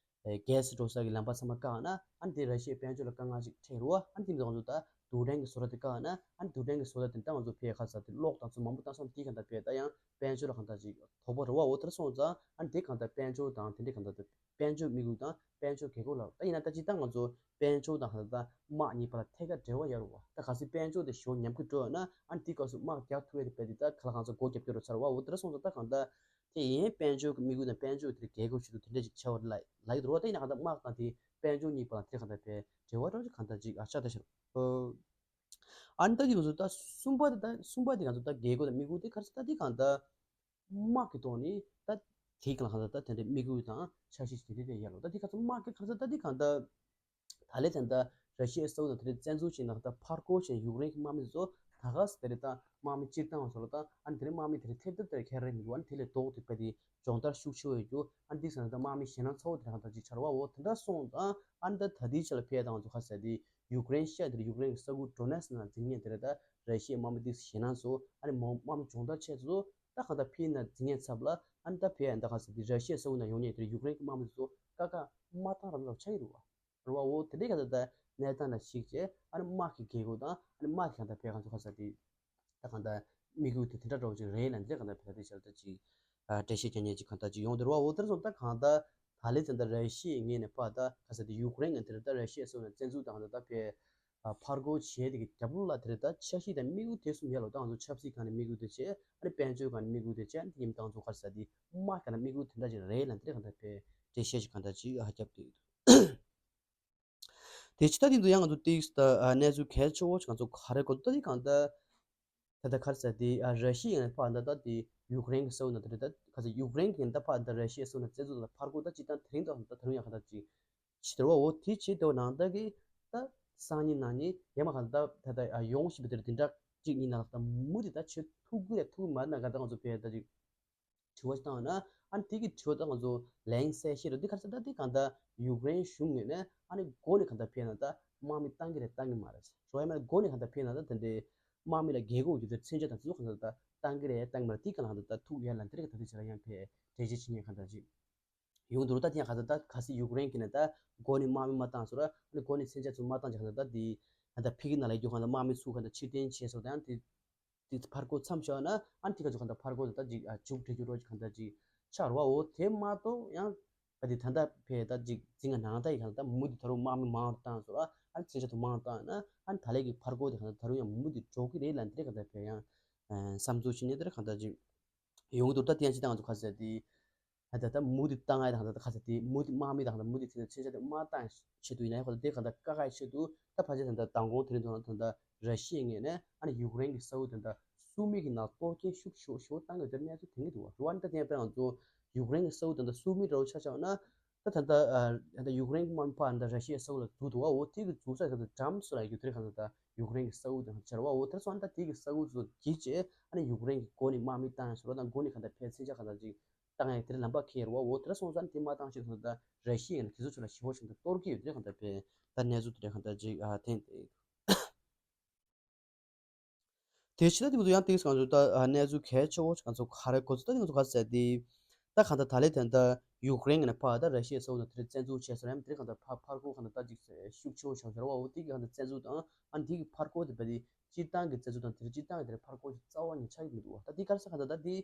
གྷེ་སི་འགྲོ་ས་གི་ལམ་པ་ཚང་མ་བཀག་ན་ཨ་ནི་དེ་ར་ཤི་ཡའི་དཔལ་འབྱོར་ལ་དཀའ་ངལ་ཅིག་འཕྲད་རུ་བ། ཨ་ནི་དེ་ང་ཚོ་ད་རྡུལ་ཕྲན་གྱི་བཟོ་གྲྭ་དེ་བཀག་ན་ཨ་ནི་རྡུལ་ཕྲན་གྱི་བཟོ་གྲྭ་དེ་ད་ང་ཚོ་ཕའི་ག་ཟེར་ཏེ་གློག་དང་ཚོ་མང་པོ་བཏང་སོང་དེ་ག་ད་ཕའི་ད་ཡང་དཔལ་འབྱོར་ལ་གང་ལྟར་ཅིག་དོགས་པ་རུ་བ། འོ་དེར་སོང་ཙང་ཨ་ནི་དེ་གང་ལྟར་དཔལ་འབྱོར་དང་དེ་འདྲའི་གང་ལྟར་དཔལ་འབྱོར་དམིགས་ཡུལ་དང་དཔལ་འབྱོར་རྒྱལ་ཁབ་ལ། ད་ཡིན་ན་ད་ཅི་ད་ང་ཚོ་དཔལ་འབྱོར་དང་ཧ་ད་དམག་གཉིས་བར་ལ་ཐད་ཀར་འབྲེལ་བ་ཡོད་རེད་བ། ད་གལ་སྲིད་དཔལ་འབྱོར་དེ་ཞེ་པོ་ཉམས་རྒུད་འགྲོ་ཡོད་ན་ཨ་ནི་དེའི་སྐབས་སུ་དམག་རྒྱག་ཐུབ་ཡ་དེ་རྦད་དེ་ད་ག་ལ་གང་ཚོ་སྒོ་རྒྱབ་སྐྱོར་རུ་ཚར་བ། འོ་དེ་འདྲ་སོང་ཙང་ད་གང་ལྟར་དེ་ཡིན་དཔལ་འབྱོར་གྱི་དམིགས་ཡུལ་དང་དཔལ་འབྱོར་དེ་རྒྱལ་ཁབ་ཞིག་ཏུ་དེ་འདྲ་ཞིག་ཆགས་པ་རེད་ལབ་ལབ་ཀྱི་འདུག་བ། ད་ཡིན་ན་གང་ལྟར་དམག་དང་དེ་དཔལ་འབྱོར་གཉིས་བར་ལ་དེ་གང་ལྟར་དཔེ་འབྲེལ་བ་འདྲ་ཅིག་གང་ལྟར་ཅིག་ཨ་ཆགས་ད་ཤག་ཨ་ནི་ད་དེ་ང་ཚོ་ད་གསུམ་པ་དེ་ད་གསུམ་པ་དེ་ང་ཚོ་ད་རྒྱལ་ཁབ་དང་དམིགས་ཡུལ་དེ་ག་རེ་ཟེར་ད་དེ་གང་ལྟར། དམག་གི་ཐོག་ནས་ད་དེ་གང་ལ་གང་ལྟར་ད་དེ་འདྲའི་དམིགས་ཡུལ་དང་འཆར་གཞི་ཞིག་དེ་འདྲའི་ཡར་ལོ། ད་དེ་ག་ཚོད་དམག་གི་ག་ཚོད་ད་དེ་གང་ལྟར་ད་ལས་ད་ལྟ་ར་ཤི་ཡའི་ས་ཁུལ་དང་དེ་འདྲའི་བཙན་འཛུལ་བྱས་ནས་ད་ཕར་རྒོལ་བྱས་ཡུཀ་རེན་གྱི་དམག་མི་ཚོ་ད་ག་ས་དེ་རེད་ད་དམག་མི་སྤྱིར་བཏང་བ་ཚོ་ལ་ད་ཨ་ནི་དེ་རིང་དམག་མི་དེ་རིང་ཐེབས་ཐེབས་དེ་རིང་ཁྱེར་རེད་མི་འདུག་ཨ་ནི་དེ་ལས་ལྡོག་དེ་བས་དེ་སྦྱོང་བརྡར་ཤུགས་ཆེ་བ་ཡོད་རྒྱུ། ཨ་ནི་དེ་ས་ནས་ད་དམག་མི་ཞེད་སྣང་ཚ་བོ་དེ་འདྲ་གང་ལྟར་ཅིག་ཆགས་རེད་བ། འོ་དེ་འདྲ་སོང་ཙང་ཨ་ནི་ད་ད་ལྟའི་ཆ་ལ་ཕེ་དང་ང་ཚོ་ག་ས་དེ་ཡུཀ་རེན་ཤ་དེ་རེད་ཡུཀ་རེན་གྱི་ས་ཁུལ་ཌོ་ནེ་སི་ནང་འཛིང་མཁན་དེ་རེད་ད་ར་ཤི་ཡའི་དམག་མི་དེ་ཞེད་སྣང་ཚ་བོ། ཨ་ནི་དམག་མི་སྦྱོང་བརྡར་ཆེད་དུ་ད་གང་ལྟར་ཕེ་ནང་འཛིང་མཁན་ཚབ་ལ་ཨ་ནི་ད་ཕེ་ཡང་ད་ག་ས་དེ་ར་ཤི་ཡའི་ས་ཁུལ་ནང་ཡོང་མཁན་དེ་རེད་ཡུཀ་རེན་གྱི་དམག་མི་ཚོ་ཀ་ཁ་མ་བཏང་རང་ལ་ཆགས་ཀྱི་རེད་བ། རེད་བ། འོ་དེ་འདྲའི་ག་ད་ད་གནས་སྟངས་ལ་གཞིགས་བྱས་ཨ་ནི་དམག་གི་རྒྱལ་སྒོ་དང་ཨ་ནི་དམག་གི་གང་ལྟར་ཕེ་གང་ཚོ་ག་ས་དེ་ད་གང་ལྟར་དམིགས་ཡུལ་དེ་དེ་འདྲ་འདྲ་བོ་ཅིག་རེད་ལ་འདི་གང་ལྟར་ཕེ་ད་དེ་བྱས་ད་ཅིག་ཨ་འགྲེལ་བཤད་རྒྱག་མཁན་ཅིག་གང་ལྟར་ཅིག་ཡོང་འདུག་རེད་བ། འོ་དེར་སོང་ད་གང་ལྟར་ད་ལས་ཙམ་ད་ར་ཤི་ཡའི་ངོས་ནས་ཕར་ད་ག་ས་དེ་ཡུཀ་རེན་ངོས་དེར་ད་ར་ཤི་ཡའི་སོ་ནས་བཙན་འཛུལ་དང་ད་ད་ཕེ་ཨ་ཕར་རྒོལ་བྱས་དེ་གི་རྒྱབ་ལོགས་ལ་དེར་ད་འཆར་གཞི་དང་དམིགས་ཡུལ་དེ་གསུམ་ཡོད་ལ་ད་ང་ཚོ་ཆབ་སྲིད་སྒང་ནས་དམིགས་ཡུལ་དེ་བྱས་ཨ་ནི་དཔལ་འབྱོར་སྒང་ནས་དམིགས་ཡུལ་དེ་བྱས་ཨ་ནི་དེ་ཉིན་ད་ང་ཚོ་ག་ས་དེ་དམག་སྒང་ནས་དམིགས་ཡུལ་དེ་འདྲ་ཅིག་རེད་ལ་འདིར་གང་ལྟར་ཕེ་འགྲེལ་བཤད་ཅིག་གང་ལྟར་ཅིག་ཨ་རྒྱབ་དེ་ཡོད། དེ་ཕྱི་ད་དེ་ཚོ་ཡང་ང་ཚོ་ཏིག་ཨ་གནས་ཚུལ་གལ་ཆེ་བོ་ཞིག་ང་ཚོ་ག་རེ་གོ་ད་དེ་གང་ལྟར་ད་ལྟ་ག་རེ་ཟེར་དེ་ཨ་ར་ཤི་ཡའི་ཕར་ད་ལྟ་དེ་ཡུཀ་རེན་གྱི་ས་ཁུལ་ནང་དེ་རེད་ད་ག་ཚོད་ཡུཀ་རེན་གྱི་ད་ཕར་ད་ར་ཤི་ཡའི་ས་ཁུལ་ནང་བཙན་འཛུལ་དང་ཕར་རྒོལ་ད་ཅི་ད་དེ་རིང་ད་ད་རིང་ཡང་ག་ད་ཅིག་ཕྱི་དར་བ་འོ་དེ་ཕྱི་དར་བ་ནང་ད་གི་ད་སང་ཉིན་གནངས་ཉིན་ཡ་མ་ག་ད་ད་ད་ཡོང་བཞིན་པ་དེ་རེད། དེ་འདྲ་གཅིག་གཉིས་ནང་ལ་ད་མུ་དེ་ད་ཆོས་ཐུག་གི་རེད་ཐུག་མ་ན་ག་ད་ང་ཚོ་བས་ད་ཅིག་དྲི་བ་ཞིག་བཏང་ཡོད་ན་ཨ་ནི་དེ་གི་དྲི་བ་ད་ང་ཚོ་ལན་གསལ་བཤད་རེད། འདི་ག་རེ་ཟེར་ད་འདི་གང་ལྟར་ཡུཀ་རེན་གཞུང་ངོས་ནས་ཨ་ནི་འགོ་ནས་གང་ལྟར་ཕེ་ན་ད་དམག་མི་བཏང་གི་རེད་བཏང་གི་མ་རེད་ཟེར་བ་ཡ་མ་འགོ་ནས་གང་ལྟར་ཕེ་ན་ད་དེ་འདྲའི་དམག་མི་ལ་རྒྱལ་ཁབ་ཀྱི་དེ་མཚོན་ཆ་དང་དེ་ཚོ་གང་ལྟར་ད་བཏང་གི་རེད་བཏང་གི་མ་རེད། དེ་གང་ལ་གང་ལྟར་ད་ཐུག་ཡ་ལ་འདི་རེད་ག་ད་དེ་ཆ་ལ་ཡང་ཕེ་འགྲེལ་བཤད་བྱེད་མཁན་གང་ལྟར་ཅིག་ཡོང་འདུག་ད་དེ་ཡང་གང་ལྟར་ད་ག་སི་ཡུཀ་རེན་གྱི་ནས་ད་འགོ་ནས་དམག་མི་མ་བཏང་ཟེར་ཨ་ནི་འགོ་ནས་མཚོན་ཆ་ཚོ་མ་བཏང་ཅིག་གང་ལྟར་ད་དེ་གང་ལྟར་ཕི་གི་ན་ལ་རྒྱུ་གང་ལྟར་དམག་མི་ཚུགས་གང་ལྟར་ཕྱིར་འཐེན་བྱས་སོ་ད་ཡང་དེ། ཏིག་ཕར་རྒོལ་མཚམས་བཞག་ན་ཨ་ནི་ཐིག་ཁ་ཚོ་གང་ལྟར་ཕར་རྒོལ་དེ་ད་ཅིག་ཨ་མཇུག་སྒྲིལ་རྒྱུ་རོ་ཅིག་གང་ལྟར་ཅིག་ཆགས་རོ་བ་འོ། དེ་མ་གཏོགས་ཡང་ད་དེ་ད་ལྟ་ཕེ་ད་ཅིག་འཛིང་ག་ནང་ད་ཡི་གང་ལྟར་མུ་དེ་ད་རུང་དམག་མི་མང་རུ་བཏང་སོ་ར་ཨ་ནི་མཚོན་ཆ་དུ་མང་བཏང་ན་ཨ་ནི་ད་ལས་ཀྱི་ཕར་རྒོལ་དེ་གང་ལྟར་ད་རུང་ཡང་མུ་དེ་འགྲོ་གི་རེད་ལ་འདི་རེད་གང་ལྟར་ཕེ་ཡང་བསམ་ཚུལ་ཞིག་ནས་དེ་རེད་གང་ལྟར་ཅིག་ཡོང་གི་འདུག་ད་དེ་ཡང་ཅི་ད་ང་ཚོ་ག་ཟེར་དེ། ད་ལྟ་མུ་མཐུད་བཏང་ཡ་དང་ད་ལྟ་ག་ཟེར་དེ་མུ་མཐུད་དམག་མི་དང་ད་མུ་མཐུད་ཚིག་ནས་མཚོན་ཆ་དེ་མ་བཏང་ཆེད་དུ་ཡིན་ན་ཡང་ཁོ་ད་དེ་ག་ད་དཀའ་ཁག་ཆེད་དུ་ད་ཕལ་ཆེར་ད་ལྟ་མདང་དགོང་དེ་རིང་ཐོག་ན་ད་ལྟ་ར་ཤི་ཡའི་ངོས་ནས་ཨ་ནི་ཡུཀ་རེན་གྱི་ས་ཁུལ་ད་ལྟ་སུ་མི་གི་ནང་གཏོར་སྐྱོན་ཤུགས་ཆེ་ཤོས་བཏང་ཡོད་དེ་གནས་ཚུལ་དེ་ངེས་འདུག་བ། རུ་བ་ནི་ད་དེ་ཡང་དཔེར་ང་ཚོ་ཡུཀ་རེན་གྱི་ས་ཁུལ་ད་ལྟ་སུ་མི་འདྲ་བོ་ཆ་བཞག་ན་ད་ད་ལྟ་ད་ལྟ་ཡུཀ་རེན་གྱི་དམག་མི་ཕར་ད་ལྟ་ར་ཤི་ཡའི་ས་ཁུལ་ལ་འཛུལ་འདུག་བ། འོ་དེ་གི་འཛུལ་ས་ག་ད་འགྲམ་སུ་ལ་ཡོད་རྒྱུ་དེ་རེད་ག་ད་ད་ཡུཀ་རེན་གྱི་ས་ཁུལ་དེ་ཆ་ར་བ། འོ་དེ་སོང་ད་དེ་གི་ས་ཁུལ་ཚོ་གྱིས་བྱས་ཨ་ནི་ཡུཀ་རེན་གྱི་སྒོ་ནས་དམག་མི་བཏང་ཡ་ཞོར་ད་སྒོ་ནས་ག་ད་ཕལ་ཆེར་ཆ་ག་ད་ཅིག་བཏང་ཡག་དེར་ལམ་པ་ཁེལ་རེད་བ། འོ་དེ་འདྲ་སོང་ཙང་དེ་མ་བཏང་ཞིག་སོང་ཙང་ར་ཤི་ཡ་ནས་དེ་ཚོ་ཚོ་ལ་ཞི་བོ་ཞིག་འདུག་གཏོར་གྱི་ཡོད་དེ་གང་ལྟར་བས་ད་གནས་ཚུལ་དེ་འདྲ་གང་ལྟར་ཅིག་ཨ་ཐེངས་དེ། དེ་ཕྱི་ད་དེ་ང་ཚོ་ཡང་ཏིག་ང་ཚོ་ད་གནས་ཚུལ་གལ་ཆེ་བོ་ཞིག་ང་ཚོ་ག་རེ་གོ་ཚོད་ད་དེ་ང་ཚོ་ག་ཟེར་དེ། ད་གང་ལྟར་ད་ལས་དེ་འདྲ་ཡུཀ་རེན་གྱི་ནས་ཕར་ད་ར་ཤི་ཡའི་ས་ཁུལ་ནང་དེ་འདྲ་བཙན་འཛུལ་བྱས་སོང་ཡང་དེ་གང་ལྟར་ཕར་ཕར་ཁུག་གང་ལྟར་ད་ཅིག་ཤུགས་ཆེ་བོ་ཆགས་ཤར་བ། འོ་དེ་གི་གང་ལྟར་བཙན་འཛུལ་དང་ཨ་ནི་དེ་གི་ཕར་ཁུག་དེ་བས་དེ་སྤྱིར་བཏང་གི་བཙན་འཛུལ་དང་དེ་རེད་སྤྱིར་བཏང་གི་དེ་རེད་ཕར་རྒོལ་ཞིག་རྩ་བ་ནས་ཆགས་ཀྱི་མི་འདུག་བ། ད་འདི་ག་རེ་ཟེར་ག་ད་ད་འདི་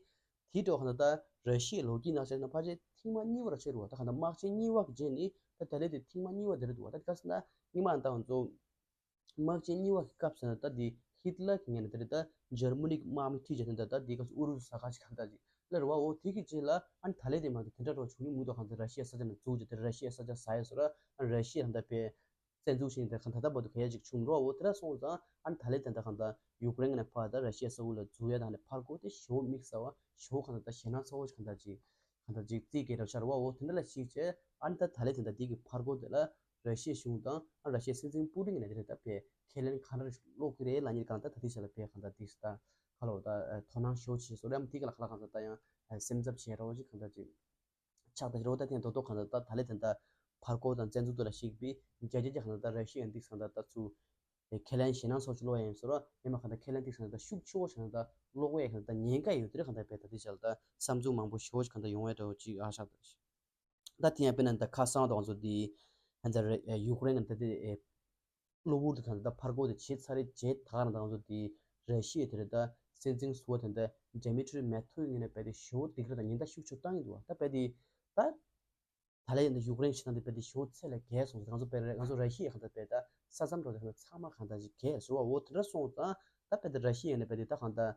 དེའི་འགྲོ་ག་ད་ད་ར་ཤི་ཡའི་ལོ་རྒྱུས་ནང་བཤད་ན་ཕལ་ཆེར་ཐེངས་མ་གཉིས་པ་ར་ཆགས་རེད་བ། ད་ག་ད་དམག་ཆེན་གཉིས་པ་གི་རྗེས་ནི་ད་ད་ལས་དེ་ཐེངས་མ་གཉིས་པ་དེ་རེད་འདུག་བ། ད་འདི་ག་རེ་ཟེར་ན་སྔོན་མ་ད་ང་ཚོ་དམག་ཆེན་གཉིས་པ་གི་སྐབས་ཟེར་ན་ད་འདི་ཧི་ཏི་ལར་གི་ངོས་ནས་དེ་རེད་ད་འཇར་མ་ནི་གི་དམག་མི་ཁྲིད་བྱས་དེ་ད་ད་འདི་ག་ཚོ་ཨུ་རུ་སུ་ཟ་ཁ་ཅིག་ག་ད་ཅིག་ལ་རེད་བ། འོ་དེ་གི་རྗེས་ལ་ཨ་ནི་ད་ལས་དེ་མ་གི་དེ་འདྲ་འགྲོ་བྱུང་ནི་མི་འདུག་ག་ད་ར་ཤི་ཡ་ས་ཆ་ནས་འཛུགས་བྱས་དེ་ར་ཤི་ཡ་ས་ཆ་ཟ་ཡ་སོ་ར་ཨ་ར་ཤི་ཡ་ད་ད་པའི་བཙན་འཛུལ་བྱས་ནས་ད་གང་ད་ལྟ་བར་དུ་ག་ཡ་ཅིག་བྱུང་འགྲོ་བ། འོ་དེ་འདྲ་སོང་ཙང་ཨ་ནི་ད་ལས་དེ་འདྲ་གང་ད་ཡུཀ་རེན་ནས་ཕར་ད་ར་ཤི་ཡ་ས་ཁུལ་ལ་འཛུལ་ཡ་དང་ནས་ཕར་རྒོལ་དེ་ཞེ་པོ་དམིགས་བསལ་བ་ཞེ་པོ་གང་ད་ད་ཞེད་སྣང་ཚ་བོ་ཞིག་གང་ད་ཅིག་གང་ད་ཅིག་རྩིས་སྐྱེལ་གྲབས་ཤར་བ། འོ་དེ་འདྲ་ལ་གཞིགས་བྱས་ཨ་ནི་ད་ད་ལས་དེ་འདྲ་དེ་གི་ཕར་རྒོལ་དེ་ལ་ར་ཤི་ཡའི་གཞུང་དང་ཨ་ར་ཤི་ཡའི་སྲིད་འཛིན་པུ་ཏིན་གྱི་ནས་དེ་འདྲ་ད་པའི་ཁས་ལེན་གང་འདྲ་ཤིག་སློག་གི་རེད་ལབ་མཁན་གང་ད་ད་དེ་ཆ་ལ་པའི་གང་ད་དེ་ད་ཁ་ལོ་ད་དོ་སྣང་ཞེ་པོ་བྱས་སོང་རེད། ཨ་ནི་དེ་ག་ལ་ག་ལ་གང་ད་ད་ཡང་སེམས་འཚབ་བྱས་ར་བ་ཞིག་གང་ད་ཅིག་ཆགས་ད་རོ་ད་དེ་ཡང་དོ་དོ་གང་ལྟར་ད་ད་ལས་དེ་འདྲ་ཕར་རྒོལ་དང་བཙན་འཛུལ་དེ་ལ་གཞིགས་པའི་རྒྱ་ཆེ་རྒྱ་གང་ལྟར་ད་ར་ཤི་ཡ་འདི་གང་ལྟར་ད་ཚུར་ཁས་ལེན་ཞེད་སྣང་ཚ་བོ་ཅིག་སློག་ཡ་ཡིན་ཟེར་རོ། ཡང་མ་གང་ལྟར་ཁས་ལེན་འདི་གང་ལྟར་ཤུགས་ཆེ་བོ་གང་ལྟར་སློག་ཡ་གང་ལྟར་ཉེན་ཁ་ཡོད་དེ་གང་ལྟར་བས་ད་འདི་ཆ་ལ་ད་བསམ་ཚུལ་མང་པོ་ཞེ་བོ་ཅིག་གང་ལྟར་ཡོང་ཡ་འདྲ་བོ་ཅིག་ཨ་ཆགས་ད། ད་དེ་ཡང་དཔེར་ན་ད་ཁ་སང་དང་ཚོ་འདི་ཧན་ད་རེ་ཡུཀ་རེན་གི་ད་དེ་གློ་བུར་དུ་གང་ལྟར་ཕར་རྒོལ་དེ་བྱས་ཚར་རེད། བྱས་ད་ག་རང་དང་ཚོ་དེ་ར་ཤི་ཡ་དེ་རེད་ད་སྲིད་འཛིན་ཟུར་པ་དེ་འདྲ་ཌི་མི་ཊི་རི་མེ་ཐུ་ཡི་ངོས་ནས་རྦད་དེ་ཞེ་པོ་སྡིགས་ར་དང་ཉེན་བརྡ་ཤུགས་ཆེ་བཏང་གི་འདུག་བ། ད་རྦད་དེ་ད་ད་ལས་ཡིན་ད་ཡུཀ་རེན་ཞིག་དང་དེ་རྦད་དེ་ཞེ་པོ་ཚད་ལས་བརྒལ་སོང་ཙང་ང་ཚོ་རྦད་རེད་ང་ཚོ་ར་ཤི་ཡ་གང་ལྟར་རྦད་ད་ས་མཚམས་འགྲོ་དེ་གང་ལྟར་ཚང་མ་གང་ལྟར་ཅིག་བརྒལ་ཟེར་བ། འོ་དེ་འདྲ་སོང་ཙང་ད་རྦད་དེ་ར་ཤི་ཡ་ནས་རྦད་དེ་ད་གང་ལྟར།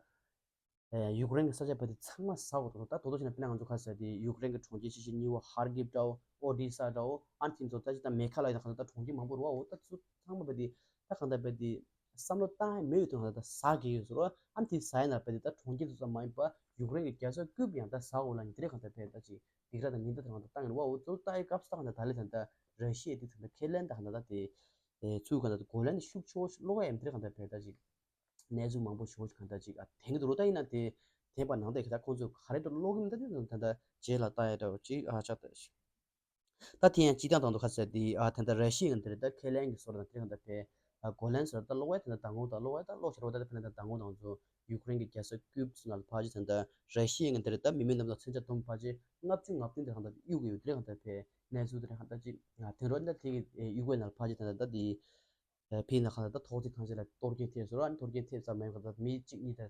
ཨེ་ཡུཀ་རེན་གྱི་ས་ཆ་རྦད་དེ་ཚང་མ་ཟ་དགོས་འདུག་ད་དོ་དོ་ཞིག་ན་དཔེར་ན་ང་ཚོ་ག་ཟེར་དེ་ཡུཀ་རེན་གྱི་གྲོང་ཁྱེར་ཆེ་ཆེ་གཉིས་པ་ཧར་ཀིབ་འདྲ་བོ་ཨོ་ཌི་ས་འདྲ་བོ་ཨ་ནི་དེ་ཚོ་ད་ཅི་ད་མེ་ཁ་ལ་ཡོད་ད་གང་ལྟར་ད་གྲོང་ཁྱེར་མང་པོ་རེད་བ། འོ་ད་ཚོ་ཚང་མ་རྦད་དེ་ད་གང་ལྟར་རྦད་དེ་བསམ་བློ་བཏང་ཡ་མེད་ཡོད་དུས་གང་ལྟར་ད་ཟ་གི་ཡོད་ཟེར་བ། ཨ་ནི་དེ་ཟ་ཡ་ན་རྦད་དེ་ད་གྲོང་ཁྱེར་དེ་ཚོ་མ་ཡིན་པ་ཡུཀ་རེན་གྱི་རྒྱལ་ས་ཀིབ་ཡང་ད་ཟ་དགོས་ལབ་ནི་དེ་རེད། གང་ལྟར་རྦད་ད་ཅི་སྡིགས་ར་དང་ཉེན་བརྡ་དེ་གང་ལྟར་བཏང་ཡོད་རེད་བ། འོ་ཚོ་ལྟ་ཡི་སྐབས་སུ་ད་གང་ལྟར་ད་ལས་ད་ད་ར་ཤི་ཡ་དེ་ཚོ་ད་ཁས་ལེན་ད་གང་ལྟར་ད་དེ་ཚུལ་གང་ལྟར་གོ་ལན་དེ་ཤུགས་ཆེ་བོ་སློག་ཡ་ཡིན་དེ་རེད། གང་ལྟར་རྦད་ད་ཅི། གནས་ཚུལ་མང་པོ་ཞེ་པོ་ཅིག་གང་ལྟར་ཅིག་ཨ་དེང་གི་འདུག་རོ། ད་ཡིན་ན་དེ་དེ་བར་ནང་དེ་ག་ད་ཁོང་ཚོས་ག་རེ་འདྲ་ཀློག་གི་མིན་ད་དེ་ད་ལྟ་རྗེས་ལ་ལྟ་ཡ་འདྲ་བོ་ཅིག་ཨ་ཆགས་ད། ད་དེ་ཡང་སྤྱི་བཏང་དང་དུ་ཁ་གསལ་དེ་ཨ་ད་ལྟ་ར་ཤི་ཡ་གི་དེ་རེད་ད་ཁས་ལེན་གྱི་སོར་དང་དེ་གང་ལྟར་བས་ཨ་གོ་ལན་སོར་ད་ཀློག་བས་དེ་ད་མདང་དགོང་ད་ཀློག་བས་ད་ཀློག་ཆེ་རོ། ད་དེ་ཕན་ད་མདང་དགོང་དང་ཚོ་ཡུཀ་རེན་གྱི་རྒྱལ་ས་ཀིབ་ཚོ་ནང་ལ་ཕལ་ཆེར་ད་ལྟ་ར་ཤི་ཡ་གི་དེ་རེད་ད་མི་མེད་རྣམས་དང་མཚོན་ཆ་སྡོམ་ཕལ་ཆེར་ལྔ་བཅུ་ང་བདུན་དེ་གང་ལྟར་གཡུག་གི་ཡོད་དེ་གང་ལྟར་བས་གནས་ཚུལ་དེ་གང་ལྟར་ཅིག་ཨ་དེང་རོ་ད་དེ་གི་ཡུ་གུའི་ནང་ལ་ཕལ་ཆེར་ད་ལྟ་ད་དེ། ཕྱི་ནང་གང་ལྟར་ད་ཐོག་བརྩེགས་ཐམས་ཅད་ལ་གཏོར་སྐྱོན་ཐེབས་སོང་ར། ཨ་ནི་གཏོར་སྐྱོན་ཐེབས་ཙམ་མ་ཡིན་པར་ད་མི་གཅིག་གཉིས་དེ་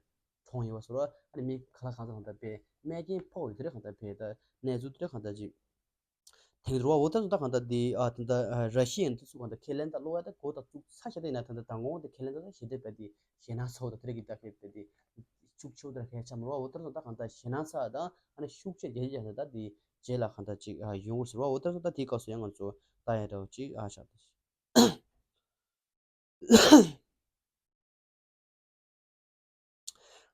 གྲོངས་ཡོད་པ་སོང་ར། ཨ་ནི་མི་ག་ལ་གང་ཚང་གང་ལྟར་པའི་རྨས་སྐྱོན་ཕོག་ཡོད་དེ་རེད། གང་ལྟར་པའི་ད་གནས་ཚུལ་དེ་རེད། གང་ལྟར་ཅིག་དེང་རུ་བ་འོ་ད་སོང་ད་གང་ལྟར་དེ་ཨ་དེ་ད་ར་ཤི་ཡན་དེ་ཚོ་གང་ལྟར་ཁས་ལེན་ད་གློ་བ་ད་གོ་ད་བཙུགས་ཚ་ཤ་དེ་ཡིན་ན་ད་ད་དང་དགོང་དེ་ཁས་ལེན་ད་ད་ཞེ་དྲག་པའི་དེ་ཞེ་ན་ཚ་བོ་ད་དེ་རེད་ཀྱི་ད་ཁེབས་པའི་དེ་ཤུགས་ཆེ་བོ་ད་ཁས་ཆ་མ་རུ་བ་འོ་ད་སོང་ད་གང་ལྟར་ཞེ་ན་ཚ་ད་ཨ་ནི་ཤུགས་ཆེ་རྒྱ་ཆེ་ད་ད་དེ་རྗེས་ལ་གང་ལྟར་ཅིག་ཡོང་གི་ཟེར་བ་འོ་ད་སོང་ད་དེའི་སྐབས་སུ་ཡང་ང་ཚོ་ད་ཡ་འདྲ་བོ་ཅིག་ཨ་ཆགས་ད།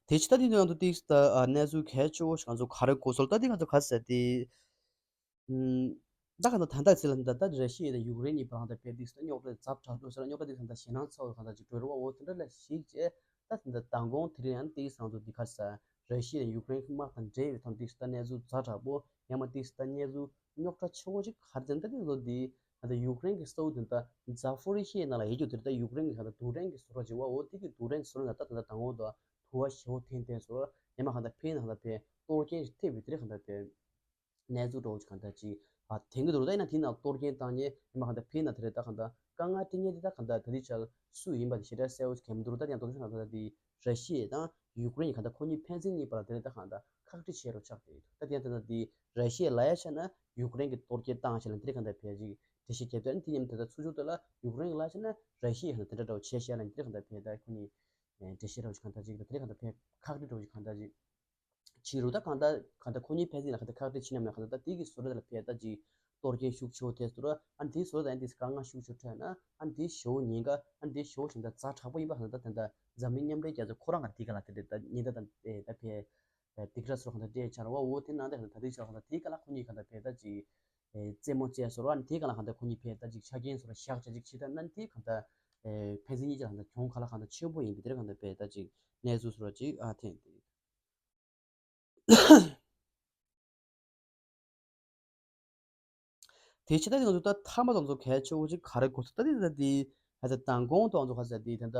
དེ་ཕྱི་ད་དེ་ནང་དུ་ཏིག་ད་གནས་ཚུལ་གལ་ཆེ་བོ་ཞིག་ང་ཚོ་ག་རེ་གོ་སོང་ད་དེ་ང་ཚོ་ག་ཟེར་ཏེ། ད་ག་ད་ད་ལྟ་ཚེ་ལ་ད་ད་ར་ཤི་ཡ་དང་ཡུཀ་རེན་གཉིས་བར་ད་དཔེ་ཏིག་ད་རྙོག་དྲ་ཛབ་དྲག་འགྲོ་ཟེར་རྙོག་དྲ་ཏིག་ད་ཞེ་ནང་ཚ་བོ་ག་ད་ཅིག་འགྲོ་རུ་བ་འོ་དེ་འདྲ་ལ་ཞིག་བྱས་ད་ད་མདང་དགོང་དེ་རིང་ཡང་ཏིག་ང་ཚོ་འདི་ག་ཟེར། ར་ཤི་ཡ་ཡུཀ་རེན་གྱི་དམག་དང་འབྲེལ་བའི་ཐོག་ཏིག་ད་གནས་ཚུལ་ཛ་དྲག་པོ་ཡང་མ་ཏིག་ད་གནས་ཚུལ་རྙོག་དྲ་ཆེ་བོ་ཅིག་ག་རེ་ཟེར་ན་ད་ཏིག་ལོ་འདི་ད་ལྟ་ཡུཀ་རེན་གྱི་ས་ཁུལ་དེ་ད་ཛ་ཕོ་རི་ཤི་ཡའི་ནང་ལ་ཡོད་རྒྱུ་དེ་ད་ཡུཀ་རེན་གྱི་ག་ད་རྡུལ་ཕྲན་གྱི་ཟུར་ར་ཅིག་བ་འོ་དེ་གི་རྡུལ་ཕྲན་གྱི་ཟུར་ན་ད་ད་ད་དང་པོ་ད་དུ་བ་ཞེ་བོ་འཐེན་འཐེན་ཟུར་ཡང་མ་ག་ད་ཕན་ན་ག་ད་ཕན་གཏོར་སྐྱོན་ཞིག་ཐེབས་ཡོད་དེ་རེད། ག་ད་ཕན་གནས་ཚུལ་འདྲ་བོ་ཅིག་ག་ད་ཅིག་ཨ་དེང་གི་འདུག་ད་ཡིན་ན་དེ་ནང་གཏོར་སྐྱོན་བཏང་མཁན་ཡང་མ་ག་ད་ཕན་ན་དེ་རེད། ད་ག་ད་དཀའ་ངལ་འཕྲད་མཁན་དེ་ད་ག་ད་ད་དེ་ཆ་སུ་ཡིན་པ་དེ་ཞེ་དྲག་གསལ་བོ་ཞིག་ག་མི་འདུག་ད་ཡང་དོ་དོ་ཞིག་ན་ག་ད་དེ་ར་ཤི་ཡ་དང་ ཡུཀ་རེན་གྱི་གང་ལྟར་ཁོ་གཉིས་ཕན་ཚུན་གཉིས་བར་ལ་དེ་རེད། ད་གང་ལྟར་ཁག་དཀྲི་བྱེད་རོགས་ཆགས་བསྡད་ཡོད། ད་དེ་ཡང་དེ་ལྟར་དེ་ར་ཤི་ཡ་ལ་ཡ་ཆ་ན་ཡུཀ་རེན་གྱི་གཏོར་སྐྱོན་བཏང་བྱས་ལ་འདི་རེད། གང་ལྟར་ཕལ་ཆེར་འགྲེལ་བཤད་བརྒྱབ་སྟེ། ཨ་ནི་དེ་མཉམ་དུ་ད་ལྟ་ཚུར་ཕྱོགས་དེ་ལ་ཡུཀ་རེན་གྱི་ལ་ཡ་ཆ་ན་ར་ཤི་ཡ་གང་ལྟར་དེ་འདྲ་འདྲ་བོ་བྱས་བཞག་ལ་འདི་རེད། གང་ལྟར་ཕལ་ཆེར་ཁོ་གཉིས་འགྲེལ་བཤད་འདྲ་བོ་ཞིག་གང་ལྟར་ཅིག་ད་དེ་རེད། གང་ལྟར་ཕལ་ཆེར་ཁག་དཀྲི་འདྲ་བོ་ཞིག་གང་ལྟར་ཅིག་བྱེད་རོགས། ད་གང་ལྟར་གང་ལྟར་ཁོ་གཉིས་ཕན་ཚུན་ལ་གང་ལྟར་ཁག་དཀྲི་བྱེད་ནམ་ཡང་གང་ལྟར་ད་དེ་གི་བཟོ་གྲྭ་དེ་ལ་ཕལ་ཆེར་ད་ཅིག་གཏོར་སྐྱོན་ཤུགས་ཆེ་བོ་ཐེབས་སོང་ར། ཨ་ནི་དེའི་བཟོ་གྲྭ་དང་དེའི་དཀའ་ངལ་ཤུགས་ཆེ་འཕྲད་ན། ཨ་ནི་དེའི་ཞེ་པོ་ཉེན་ཁ། ཨ་ནི་དེའི་ཞེ་པོ་ཞིག་ད་ཛ་དྲག་པོ་ཡིན་པ་གང་ལྟར་ད་དེ་འདྲ་འཛམ་གླིང་མཉམ་འབྲེལ་རྒྱལ་ཚོགས་ཁོ་རང་ག་དེ་ག་ལ་དེ་འདྲ་ད་ཉེན་བརྡ་དང་ཨེ་ད་ཕལ་ཆེར་སྡིགས་ར་སོགས་གང་ལྟར་སྤྲད་ཆགས་ར་བ། འོ་དེ་ནང་དེ་གང་ལྟར་ད་དེ་ཆགས་གང་ལྟར་དེའི་སྐབས་ལ་ཁོ་གཉིས་གང་ལྟར་ཕལ་ཆེར་ད་ཅིག་ཨེ་རྩེད་མོ་རྩེ་སོང་ར། ཨ་ནི་དེའི་སྐབས་ལ་གང་ལྟར་ཁོ་གཉིས་ཕལ་ཆེར་ད་ཅིག་ཆ་རྐྱེན་སོགས་ལ་བཞག་བྱས་ཅིག་བྱེད་ཐབས། ཨ་ནི་དེ་གང་ལྟར་ཨེ་ཕན་ཚུན་གཉིས་ཆ་གང་ལྟར་གྱོང་ག་ལ་གང་ལྟར་ཆེ་པོ་ཡིན་པའི་དེ་རེད། གང་ལྟར་ཕལ་ཆེར་ད་ཅིག་གནས་ཚུལ་སོགས་ལ་ཅིག་ཨ་ཐེངས་དེ། དེ་ཕྱི་ད་དེ་ང་ཚོ་ད་མཐའ་མ་ང་ཚོ་གལ་ཆེ་བོ་ཅིག་ག་རེ་གོ་ཐུབ། ད་དེ་ད་དེ་ད་ད་མདང་དགོང་དུ་ང་ཚོ་ག་ཟེར་དེ་ད་ད་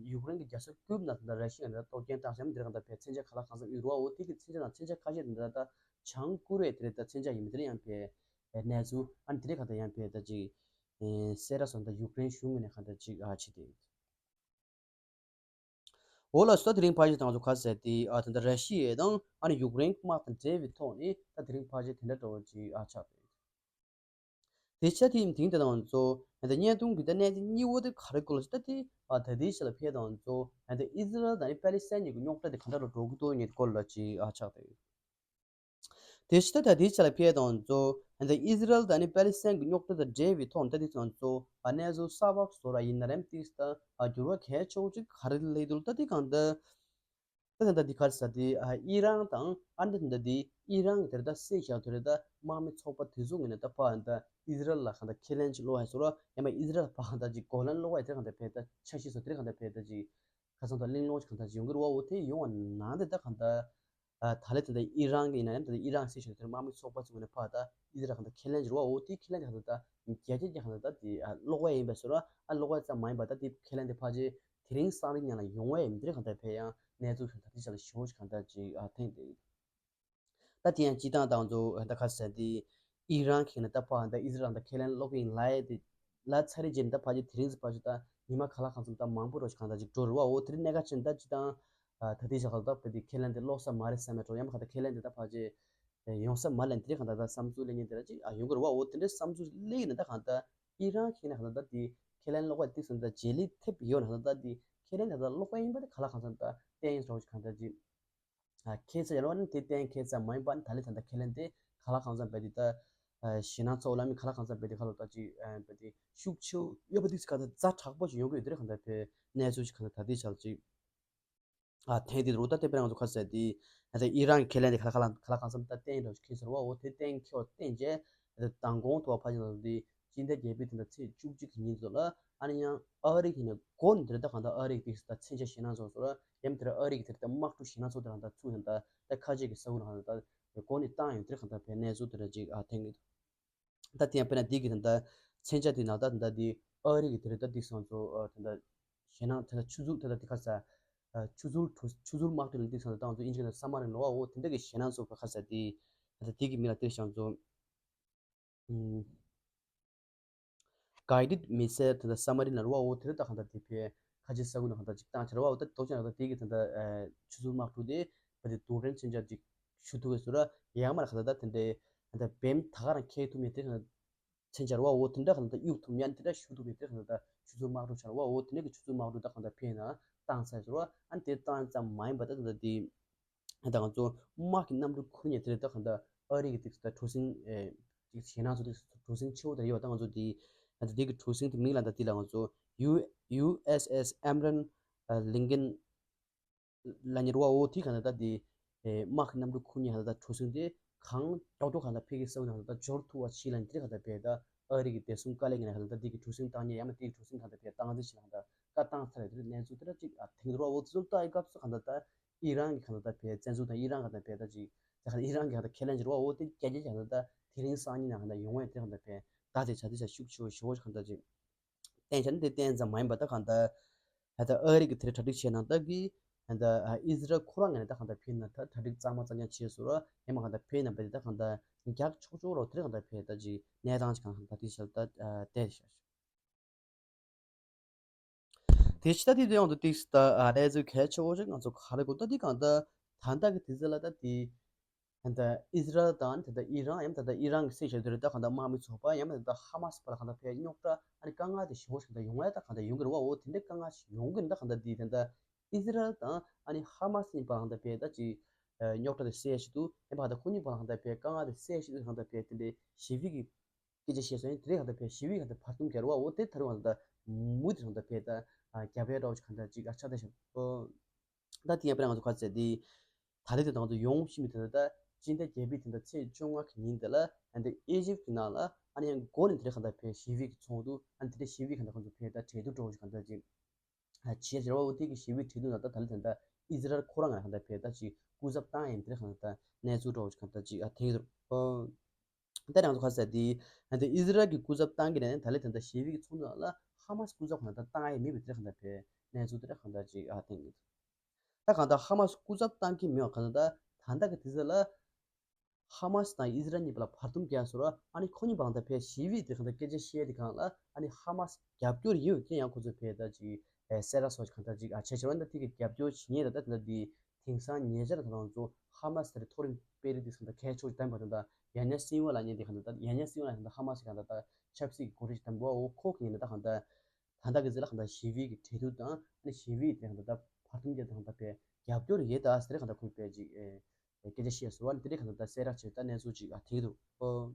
ཡུཀ་རེན་གྱི་རྒྱལ་ས་ཀིབ་ནང་ད་ད་ར་ཤི་ཡ་ནས་ད་གཏོར་སྐྱོན་བཏང་བཞག་མི་དེ་རེད། གང་ལྟར་ཕལ་ཆེར་མཚོན་ཆ་ག་ལ་གང་འཚམ་ཡོད་རེད་བ། འོ་དེ་གི་མཚོན་ཆ་དང་མཚོན་ཆ་ཁ་ཤས་དེ་ད་ད་ལྗང་ཁུ་རེད། དེ་རེད། ད་མཚོན་ཆ་ཡིན་མི་དེ་རེད། ཡང་ཕལ་གནས་ཚུལ་ཨ་ནི་དེ་རེད། གང་ལྟར་ཡང་ཕལ་ད་ཅིག་གསལ་ར་སོང་ད་ཡུཀ་རེན་གཞུང་ངོས་ནས་གང་ལྟར་ཅིག་ཨ་བྱེད་དེ། འོ་ལགས་སོ། ད་དེ་རིང་ཕལ་ཆེར་ད་ང་ཚོ་ག་ཟེར་དེ་ཨ་ད་ད་ར་ཤི་ཡ་དང་ཨ་ནི་ཡུཀ་རེན་དམག་དང་འབྲེལ་བའི་ཐོག་ནས་ད་དེ་རིང་ཕལ་ཆེར་དེ་འདྲ་འདྲ་བོ་ཅིག་ཨ་ཆགས་འདུག་དེ་ཕྱིར་དེ་དེང་དེ་ད་ང་ཚོ་ཨ་ད་བརྙན་ཐུང་གི་ད་གནད་དེ་གཉིས་པོ་དེ་ག་རེ་སྐོར་ལ་ཞིག་ད་དེ་ཨ་ད་དེའི་ཆ་ལ་ཕལ་ད་ང་ཚོ་ཨ་ད་ཨི་ཟི་རལ་དང་ཨ་ནི་པ་ལི་སི་ཐན་གཉིས་ཀྱི་རྙོག་དྲ་དེ་ག་འདྲ་འདྲ་འགྲོ་གི་འདུག་ངེས་སྐོར་ལ་ཅིག་ཨ་ཆགས་འདུག་དེ་ཕྱིར་ད་ད་དེའི་ཆ་ལ་ཕལ་ད་ང་ཚོ་ཨ་ད་ཨི་ཟི་རལ་དང་ཨ་ནི་པ་ལི་སི་ཐན་གྱི་རྙོག་དྲ་དང་འབྲེལ་བའི་ཐོག་ནས་ད་དེ་ད་ང་ཚོ་ཨ་གནས་ཚུལ་གསར་པ་བཟོ་ར་ཡིན་ན་རེམ་ཏིག་ད་ཨ་འགྱུར་བ་གལ་ཆེ་བོ་ཅིག་ག་རེ་སླེབས་འདུག་ད་དེ་གང་ལྟར་ད་ད་ད་འདི་ག་རེ་ཟེར་དེ་ཨ་ཨི་རན་དང་ཨ་ནི་ད་འདི་ཨི་རན་གྱི་དེ་རེད། ད་སྲིད་ཤག་དེ་རེད། ད་དམག་མི་ཚོགས་པ་དེ་ཚོ་ངོས་ནས་ད་ཕར་ད་ཨི་ཟི་རལ་ལ་གང་ལྟར་ཁས་ལེན་ཅིག་སློག་ཡ་བཟོ་ར། ཡང་མ་ཨི་ཟི་རལ་ཕར་གང་ལྟར་ཅིག་གོ་ལན་སློག་ཡ་དེ་གང་ལྟར་ཕལ་ད་འཆར་གཞི་བཟོ་དེ་གང་ལྟར་ཕལ་ད་ཅིག་ཁ་སང་ད་གླེང་སློང་ཅིག་གང་ལྟར་ཅིག་ཡོང་གི་རེད་བ། འོ་དེ་ཡོང་བ་ནང་དེ་ད་གང་ལྟར་ཨ་ད་ལས་ད་ལྟ་ཨི་རན་གྱི་ཡིན་ན་ཡང་ད་ལྟ་ཨི་རན་སྲིད་ཤག་དེར་དམག་མི་ཚོགས་པ་ཚོ་ངོས་ནས་ཕར་ད་ཨི་ཟི་རལ་གང་ལྟར་ཁས་ལེན་ཅིག་རེད་བ། འོ་དེ་ཁས་ལེན་དེ་གང་ལྟར་ད་རྒྱ་སྐྱེད་ཀྱི་གང་ལྟར་ད་དེ་ཨ་སློག་ཡ་ཡིན་པ་བཟོ་ར། ཨ་སློག་ཡ་ཙམ་མ་ཡིན་པ་ད་དེ་ཁས་ལེན་དེ་ཕལ་ཆེར་དེ་རིང་སང་རིང་ཉིན་ལ་ཡོང་བས་མི་འདིར་གང་ལྟར་ཕལ་ཡང་གནས་ཚུལ་ད་ལྟའི་ཆ་ལ་ཞེ་པོ་ཞིག་གང་ལྟར་ཅིག་ཨ་ཐེངས་ཏེ། ད་དེ་ཡང་སྤྱི་བཏང་ད་ང་ཚོ་ད་ག་ཟེར་དེ་ཨི་རན་གྱིས་ནི་ད་ཕར་ད་ཨི་ཟི་རལ་ད་ཁས་ལེན་སློག་གི་ཡིན་ལབ་ཡས་དེ་ལབ་ཚར་རེད་ཅེས་ནི་ད་ཕལ་ཆེར་དེ་རིང་ཚོ་ཕལ་ཆེར་ད་ཉི་མ་ག་ལ་གང་འཚམ་ད་མང་པོ་རོ་ཞིག་གང་ལྟར་ཅིག་འགྲོ་རེད་བ། འོ་དེ་རིང་གནད་འགག་ཆེ་ནི་ད་སྤྱི་བཏང་ད་ལྟའི་ཆ་ག་ད་ཕར་དེ་ཁས་ལེན་དེ་སློག་ས་མ་རེད་བསམ་ཡ་འགྲོ། ཡང་མ་ག་ད་ཁས་ལེན་དེ་ད་ཕལ་ཆེར་ཡོང་ས་མ་ལེན་དེ་རིང་གང་ལྟར་ད་བསམ་ཚུལ་གླེང་མཁན་དེ་འདྲ་ཅིག་ཨ་ཡོང་གི་རེད་བ། འོ་དེ་འདྲའི་བསམ་ཚུལ་གླེང་ནས་ད་གང་ལྟར་ཨི་རན་གྱིས་ནས་གང་ལྟར་ད་དེ་ཁས་ལེན་སློག་པ་དེ་སོང་ད་རྗེས་ལུས་ཐེབས་ཡོད་ན་གང་ལྟར་ད་དེ་ཁས་ལེན་ད་ལྟ་སློག་པ་ཡིན་པ་དེ་ག་ལ་གང་འཚམ་ད་གཏན་རོགས་གང་ལྟར་ཅིག་ཨ་ཁས་ཚ་ཡོད་ན་དེ་གཏན་ཁས་ཚ་མ་ཡིན་པ་ནི་ད་ལས་ད་ལྟ་ཁས་ལེན་དེ་ག་ལ་གང་འཚམ་བས་དེ་ད་ཨ་ཞེད་སྣང་ཚ་བོ་ལ་མི་ག་ལ་གང་འཚམ་བས་དེ་ག་ལ་ད་ཅིག་ཨ་བས་དེ་ཤུགས་ཆེ་ཡོད་པ་དེ་ག་ད་ཛ་དྲག་པོ་ཞིག་ཡོང་གི་ཡོད་དེ་རེད། གང་ལྟར་བས་གནས་ཚུལ་ཞིག་གང་ལྟར་ད་དེ་ཆ་ལ་ཅིག་ཨ་ཐེངས་འདི་རུ་ད་ལྟའི་དཔེར་ན་ང་ཚོ་ག་ཟེར་དེ་ཨ་ད་ཨི་རན་གྱི་ཁས་ལེན་དེ་ག་ལ་ག་ལ་ག་ལ་གང་འཚམ་ད་གཏན་རོགས་ཁས་ཟེར་བ། འོ་དེ་གཏན་ཁེལ་བ་བརྟེན་བྱས་ཨ་ད་མདང་དགོང་ཐོག་ཕ་ཅིང་ལ་དེ་སྤྱི་ཟླ་བརྒྱད་པའི་དེ་འདྲ་ཚེས་བཅུ་གཅིག་གི་ཉིན་ཚོ་ལ་ཨ་ནི་ཡང་ཨ་རི་གི་ནས་འགོ་ནས་དེ་རེད། ད་གང་ལྟར་ཨ་རི་གི་དེ་ད་མཚོན་ཆ་ཞེད་སྣང་ཚོགས་སོ་ར་ཡང་དེ་ར་ཨ་རི་གི་དེ་རེད། ད་དམག་འཁྲུག་ཞེད་སྣང་ཚོགས་དེ་རང་ད་ཚུགས་ཡང་ད་ད་ཁ་ཆེ་གི་ས་ཁུལ་རང་ད་འགོ་ནས་བཏང་ཡོད་དེ་རེད། གང་ལྟར་བས་གནས་ཚུལ་དེ་འདྲ་ཅིག་ཨ་ཐེངས་གི་འདུག་ད་དེ་ཡང་དཔེར་ན་འདི་གི་ད་ལྟ་མཚོན་ཆ་དེ་ནང་ད་ད་ལྟ་འདི་ཨ་རི་གི་དེ་རེད། ད་འདི་སོང་ཚོ་ཨ་ད་ལྟ་ཞེད་སྣང་ད་ལྟ་ཆུ་ཚོད་ད་ལྟ་འདི་ག་ས་ཨ་ཆུ་ཚོད་གྲོ་ཆུ་ཚོད་དམག་དོན་ལ་འདི་སོང་ད་ལྟ་ང་ཚོ་ཨིན་ཇི་ནང་ས་མ་རིན་ལོ་བ། འོ་དེ་འདྲ་གི་ཞེད་སྣང་ཚོ་ག་ས་འདི་ད་ལྟ་འདི་གི་མི་ལ་དེ་སོང་ཚོ་ཨུམ་guided missile ད་ལྟ་ས་མ་རིན་ལ་རོ་བ། འོ་དེ་འདྲ་ད་གང་ལྟར་དེ་ཕའི་ཁ་ཆེ་ས་ཁུལ་ནང་གང་ལྟར་ཅིག་བཏང་ཆ་རོ་བ། འོ་ད་དོག་ཅན་གང་ལྟར་དེ་གི་ད་ལྟ་ཨ་ཆུ་ཚོད་དམག་དོན་དེ་བ་དེ་རྡུལ་ཕྲན་མཚོན་ཆ་ཅིག་ཞུ་ཐུབ་པའི་བཟོ་འདྲ་ཡང་མ་ལ་ག་ད་ད་དེ་འདྲའི་ད་བེམ་ད་ག་རང་ཁེལ་ཐུབ་མེད་དེ་ག་མཚོན་ཆ་ར་བ། འོ་དེ་འདྲ་ག་ད་གཡུག་ཐུབ་མེད་དེ་འདྲ་ཞུ་ཐུབ་མེད་དེ་ག་ད་ཆུ་ཚོད་དམག་འཁྲུག་ཆ་ར་བ། འོ་དེ་འདྲ་གི་ཆུ་ཚོད་དམག་འཁྲུག་ད་ག་ད་ཕེ་ན་བཏང་ཚར་བཟོ་ར། ཨ་ནི་དེ་བཏང་ཙམ་མ་ཡིན་པ་ད་ད་ད་དེ་ད་ང་ཚོ་དམག་གི་གནམ་གྲུ་ཁུར་ཉེ་དེ་རེད། ད་ག་ད་ཨ་རི་གི་དེ་ད་གྲུ་གཟིངས་ཨེ་ཅིག་ཞེད་སྣང་ཚོ་དེ་གྲུ་གཟིངས་ཆེ་བོ་དེ་ཡོད། ད་ང་ཚོ་དེ་ད་དེ་གི་གྲུ་གཟིངས་དེ་མིང་ལ་ད་དེ་ལ་ང་ཚོ་ཡུ་ཡུ་ཨེས་ཨེས་ཨེམ་རན་ལིང་གན་ལ་ཉེར་བ། འོ་དེ་གང་ལྟར་ད་དེ་ཨེ་དམག་གི་གནམ་གྲུ་ཁུར་ཉེ་གང་ལྟར་ད་གྲུ་གཟིངས་དེ་གང་མགྱོགས་མགྱོགས་གང་ལྟར་ཕ་གི་ས་ཁུལ་ནང་ད་འབྱོར་ཐུབ་པ་ཞིག་ལ་དེ་གང་ལྟར་བས་ད་ཨ་རི་གི་བདེ་སྲུང་བཀའ་ལན་ངན་གང་ལྟར་དེ་གི་གྲུ་གཟིངས་བཏང་ཉེ་ཡང་མ་དེ་གི་གྲུ་གཟིངས་གང་ལྟར་བས་བཏང་རྩིས་ཞིག་ལ་གང་ལྟར་བཀའ་བཏང་ཚར་རེད། དེ་གནས་ཚུལ་དེ་འདྲ་ཅིག་ཨ་ཐེངས་རེ་བ། འོ་དེ་ཚོ་ལྟ་ཡི་སྐབས་སུ་གང་ལྟར་ད་ཨི་རན་གི་གང་ལྟར་ད་བས་བཙན་འཛུལ་དང་ཨི་རན་གང་ལྟར་བས་ད་ཅིག་ད་གང་ལྟར་ཨི་རན་གི་གང་ལྟར་ཁས་ལེན་ཅིག་རེད་བ། འོ་དེ་རྒྱ་རྒྱ་གང་ལྟར་ད་དེ་རིང་སང་ཉིན་ནང་གང་ལྟར་ཡོང་བས་དེ་གང་ལྟར་བས་ད་དེ་བྱ་དེ་བྱ་ཤུགས་ཆེ་བོ་ཞེ་བོ་གང་ལྟར་ཅིག་བསྟན་བྱ་ནི་དེ་བསྟན་ཙམ་མ་ཡིན་པ་ད་གང་ལྟར་ད་ལྟ་ཨ་རི་གི་དེ་རེད་གྲ་སྒྲིག་བྱས་ནང་ལྟར་གི་ད་ལྟ་ཨི་ཟི་རལ་ཁོ་རང་ངོས་ནས་ད་གང་ལྟར་ཕེ་ན་ད་གྲ་སྒྲིག་གཙང་མ་གཙང་རྐྱང་བྱས་སོང་ར། ཡང་མ་གང་ལྟར་ཕེ་ན་བ་དེ་ད་གང་ལྟར་རྒྱག་ཆོག་ཆོག་རོགས་དེ་རེད། གང་ལྟར་ཕེ་ད་ཅིག་གནས་སྟངས་ཅིག་གང་ལྟར་དེ་བྱས་ད་བལྟས་ཤག་དེ་ཕྱི་ད་དེ་དེ་ཡང་དུ་ཏིག་ད་ཨ་གནས་ཚུལ་གལ་ཆེ་བོ་ཞིག་ང་ཚོ་ག་རེ་གོ་ད་དེ་གང་ད་ད་ལྟ་གི་དུས་ཚོད་ལ་ད་དེ་ད་ལྟ་ཨི་ཟི་རལ་དང་ད་ལྟ་ཨི་རན་ཡང་ད་ལྟ་ཨི་རན་གྱི་སྲིད་བྱུས་དེ་རེད། ད་གང་ད་དམག་མི་ཚོགས་པ་ཡང་ད་ལྟ་ཧ་མ་སི་བར་ལ་གང་ད་ཕའི་རྙོག་དྲ་ཨ་ནི་དཀའ་ངལ་དེ་ཞེ་བོ་ཞིག་ད་ཡོང་ཡ་ད་གང་ད་ཡོང་གི་རེད་བ། འོ་དེ་འདྲའི་དཀའ་ངལ་ཞིག་ཡོང་གི་ད་གང་ད་དེ་ད་ལྟ་ཨི་ཟི་རལ་དང་ཨ་ནི་ཧ་མ་སི་གཉིས་བར་ལ་གང་ད་ཕའི་ད་ཅིག་རྙོག་དྲ་དེ་སེལ་ཞིག་ཏུ་ཡང་ད་གང་ད་ཁོ་གཉིས་བར་ལ་གང་ད་ཕའི་དཀའ་ངལ་དེ་སེལ་ཞིག་ཏུ་གང་ད་ཕའི་དེ་འདྲའི་ཞི་བའི་གི་སྐད་ཆ་བཤད་སོང་། ཡིན་དེ་རིང་གང་ལྟར་བས་ཞི་བའི་གང་ལྟར་བར་འདུམ་རྒྱག་རོགས་འོ་དེ་ད་རུང་གང་ལྟར་མུ་མཐུད་གང་ལྟར་བས་ད་རྒྱབ་ཡ་རོགས་གང་ལྟར་ཅིག་ཆགས་བསྡད་ཤག་ད་དེ་ཡང་པ་ར་ང་ཚོ་ག་ཚད་དེ་ད་ལྟ་ད་ཡོང་བཞིན་པའི་ད་ལྟ་སྤྱི་ཟླ་བརྒྱད་པའི་ད་ལྟ་ཚེས་བཅོ་ལྔ་གི་ཉིན་དེ་ལ་ཨ་ནི་ཨི་ཇིབ་ཀྱི་ནང་ལ་ཨ་ནི་ཡང་མགོ་ནས་དེ་རིང་གང་ལྟར་བས་ཞི་བའི་གི་ཚོགས་འདུ་ཨ་ནི་དེ་འདྲ་ཞི་བའི་གང་ལྟར་ཁོང་ཚོ་བས་ད་གྲོས་བསྡུར་རོགས་གང་ལྟར་ཅིག་བྱས་ཟེར་བ། འོ་དེ་གི་ཞི་བའི་གྲོས་བསྡུར་ནང་ད་ད་ལྟ་ད་ལྟ་ཨི་ཟི་རལ་ཁོ་རང་ང་གང་ལྟར་བས་ད་ཅིག་སྐུ་ཚབ་བཏང་ཡིན་དེ་རིང་གང་ལྟར་གནས་ཚུལ་རོགས་གང་ལྟར་ཅིག་ཨ་ཐེངས་རོགས། ད་རང་ཚོ་ཁ་ས་དེ་ཨ་ནི་ཨི་ཟི་རལ་གྱི་སྐུ་ཚབ་བཏང་གི་ནས་ད་ལེ་ད་ལྟ་ཞི་བའི་གི་ཚོགས་འདུ་ལ་ཧ་མ་སི་སྐུ་ཚབ་ཁོ་ན་ད་བཏང་ཡ་མེད་པའི་དེ་གང་ལྟར་བས་གནས་ཚུལ་དེ་གང་ལྟར་ཅིག་ཨ་ཐེངས་ཡོད། ད་གང་ལྟར་ཧ་མ་སི་སྐུ་ཚབ་བཏང་གི་མེད་པ་གང་ལྟར་ད་ད་ལྟ་གི་དུས་ཚོད་ལ་ཧ་མ་སི་དང་ཨི་ཟི་རལ་གཉིས་བར་ལ་བར་འདུམ་རྒྱག་ཟེར་བ་ཨ་ནི་ཁོ་གཉིས་བར་ལ་ད་བས་ཞི་བའི་དེ་གང་ལྟར་སྐད་ཆ་བཤད་དེ་གང་ལ་ཨ་ནི་ཧ་མ་སི་རྒྱབ་སྐྱོར་ཡོད་དེ་ཡང་ཁོ་ཚོ་བས་ད་ཅིག་ཨེ་གསལ་བསྒྲགས་སོགས་གང་ལྟར་ཅིག་ཨ་བྱས་བྱས་པ་ད་དེ་གི་རྒྱབ་སྐྱོར་བྱེད་ཉེས་ད་ད་ད་ལྟ་དེ། དེང་སང་ཉེ་ཆར་ད་ང་ཚོ་ཧ་མ་སི་དེར་མཐོ་རིམ་དཔོན་རིགས་དེ་ཚོ་ད་གལ་ཆེ་བོ་ཞིག་བདམས་པ་དང་ད་ཡ་ཉ་སིན་ཝ་ལབ་མཁན་དེ་གང་ལྟར་ད་ཡ་ཉ་སིན་ཝ་ལབ་མཁན་ད་ཧ་མ་སི་གང་ལྟར་ད་ཆབ་སྲིད་ཀྱི་འགོ་ཁྲིད་ཅིག་བདམས་པ་འོ་ཁོ་གིས་ད་གང་ལྟར་ད་ལྟ་གི་ཟེར་ལ་གང་ལྟར་ཞི་བའི་གི་གྲོས་བསྡུར་དང་ཨ་ནི་ཞི་བའི་དེ་གང་ལྟར་ད་བར་འདུམ་རྒྱག་དང་ད་བས་རྒྱབ་སྐྱོར་ཡོད་ད་ཟེར་གང་ལྟར་ཁོས་བས་ཅིག་སྐད་ཆ་བཤད་ཟེར་བ་ནི་དེ་འདྲའི་གང་ལྟར་ད་གསལ་བསྒྲགས་བྱས་ད་གནས་ཚུལ་ཅིག་ཨ་ཐེག་འདུག་ཨོ།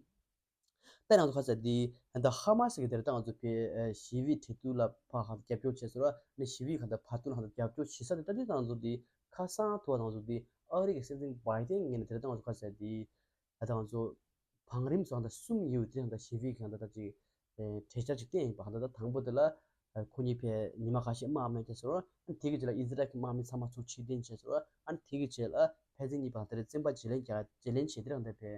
ད་ང་ཚོ་ཁ་ས་འདི་ད་ཧ་མ་སི་གི་དེར་ད་ང་ཚོ་བས་ཞི་བའི་གྲོས་བསྡུར་ལ་ཕར་ཧ་རྒྱབ་སྐྱོར་བྱས་ཟེར་བ་ནི་ཞི་བའི་གང་ལྟར་བར་འདུམ་ཧ་རྒྱབ་སྐྱོར་བྱེད་ས་དེ་ད་འདི་ད་ང་ཚོ་འདི་ཁ་སང་ཐུག་ང་ཚོ་འདི་ཨ་རི་གི་སྲིད་འཛིན་བྷའི་ཏན་ངོས་ནས་དེར་ད་ང་ཚོ་ཁ་ས་འདི་ད་ང་ཚོ་བང་རིམ་སོགས་ད་གསུམ་ཡོད་དེ་ད་ཞི་བའི་གང་ལྟར་ད་ཅིག་གྲོས་འཆར་ཅིག་བཏོན་ཡིན་པ་གང་ལྟར་ད་དང་པོ་དེ་ལ་ཁོ་གཉིས་ཕའི་ཉི་མ་ཁ་ཤས་དམག་མི་བྱས་ཟེར་བ་ཨ་དེ་གི་རྗེས་ལ་ཨི་ཟི་རལ་གྱི་དམག་མི་ཚང་མ་ཚུར་ཕྱིར་འཐེན་བྱས་ཟེར་བ་ཨ་དེ་གི་རྗེས་ལ་ཕན་ཚུན་གཉིས་བར་དེར་བཙན་པ་བརྗེ་ལེན་རྒྱག་བརྗེ་ལེན་བྱས་དེ་རང་དེ་ཕའི་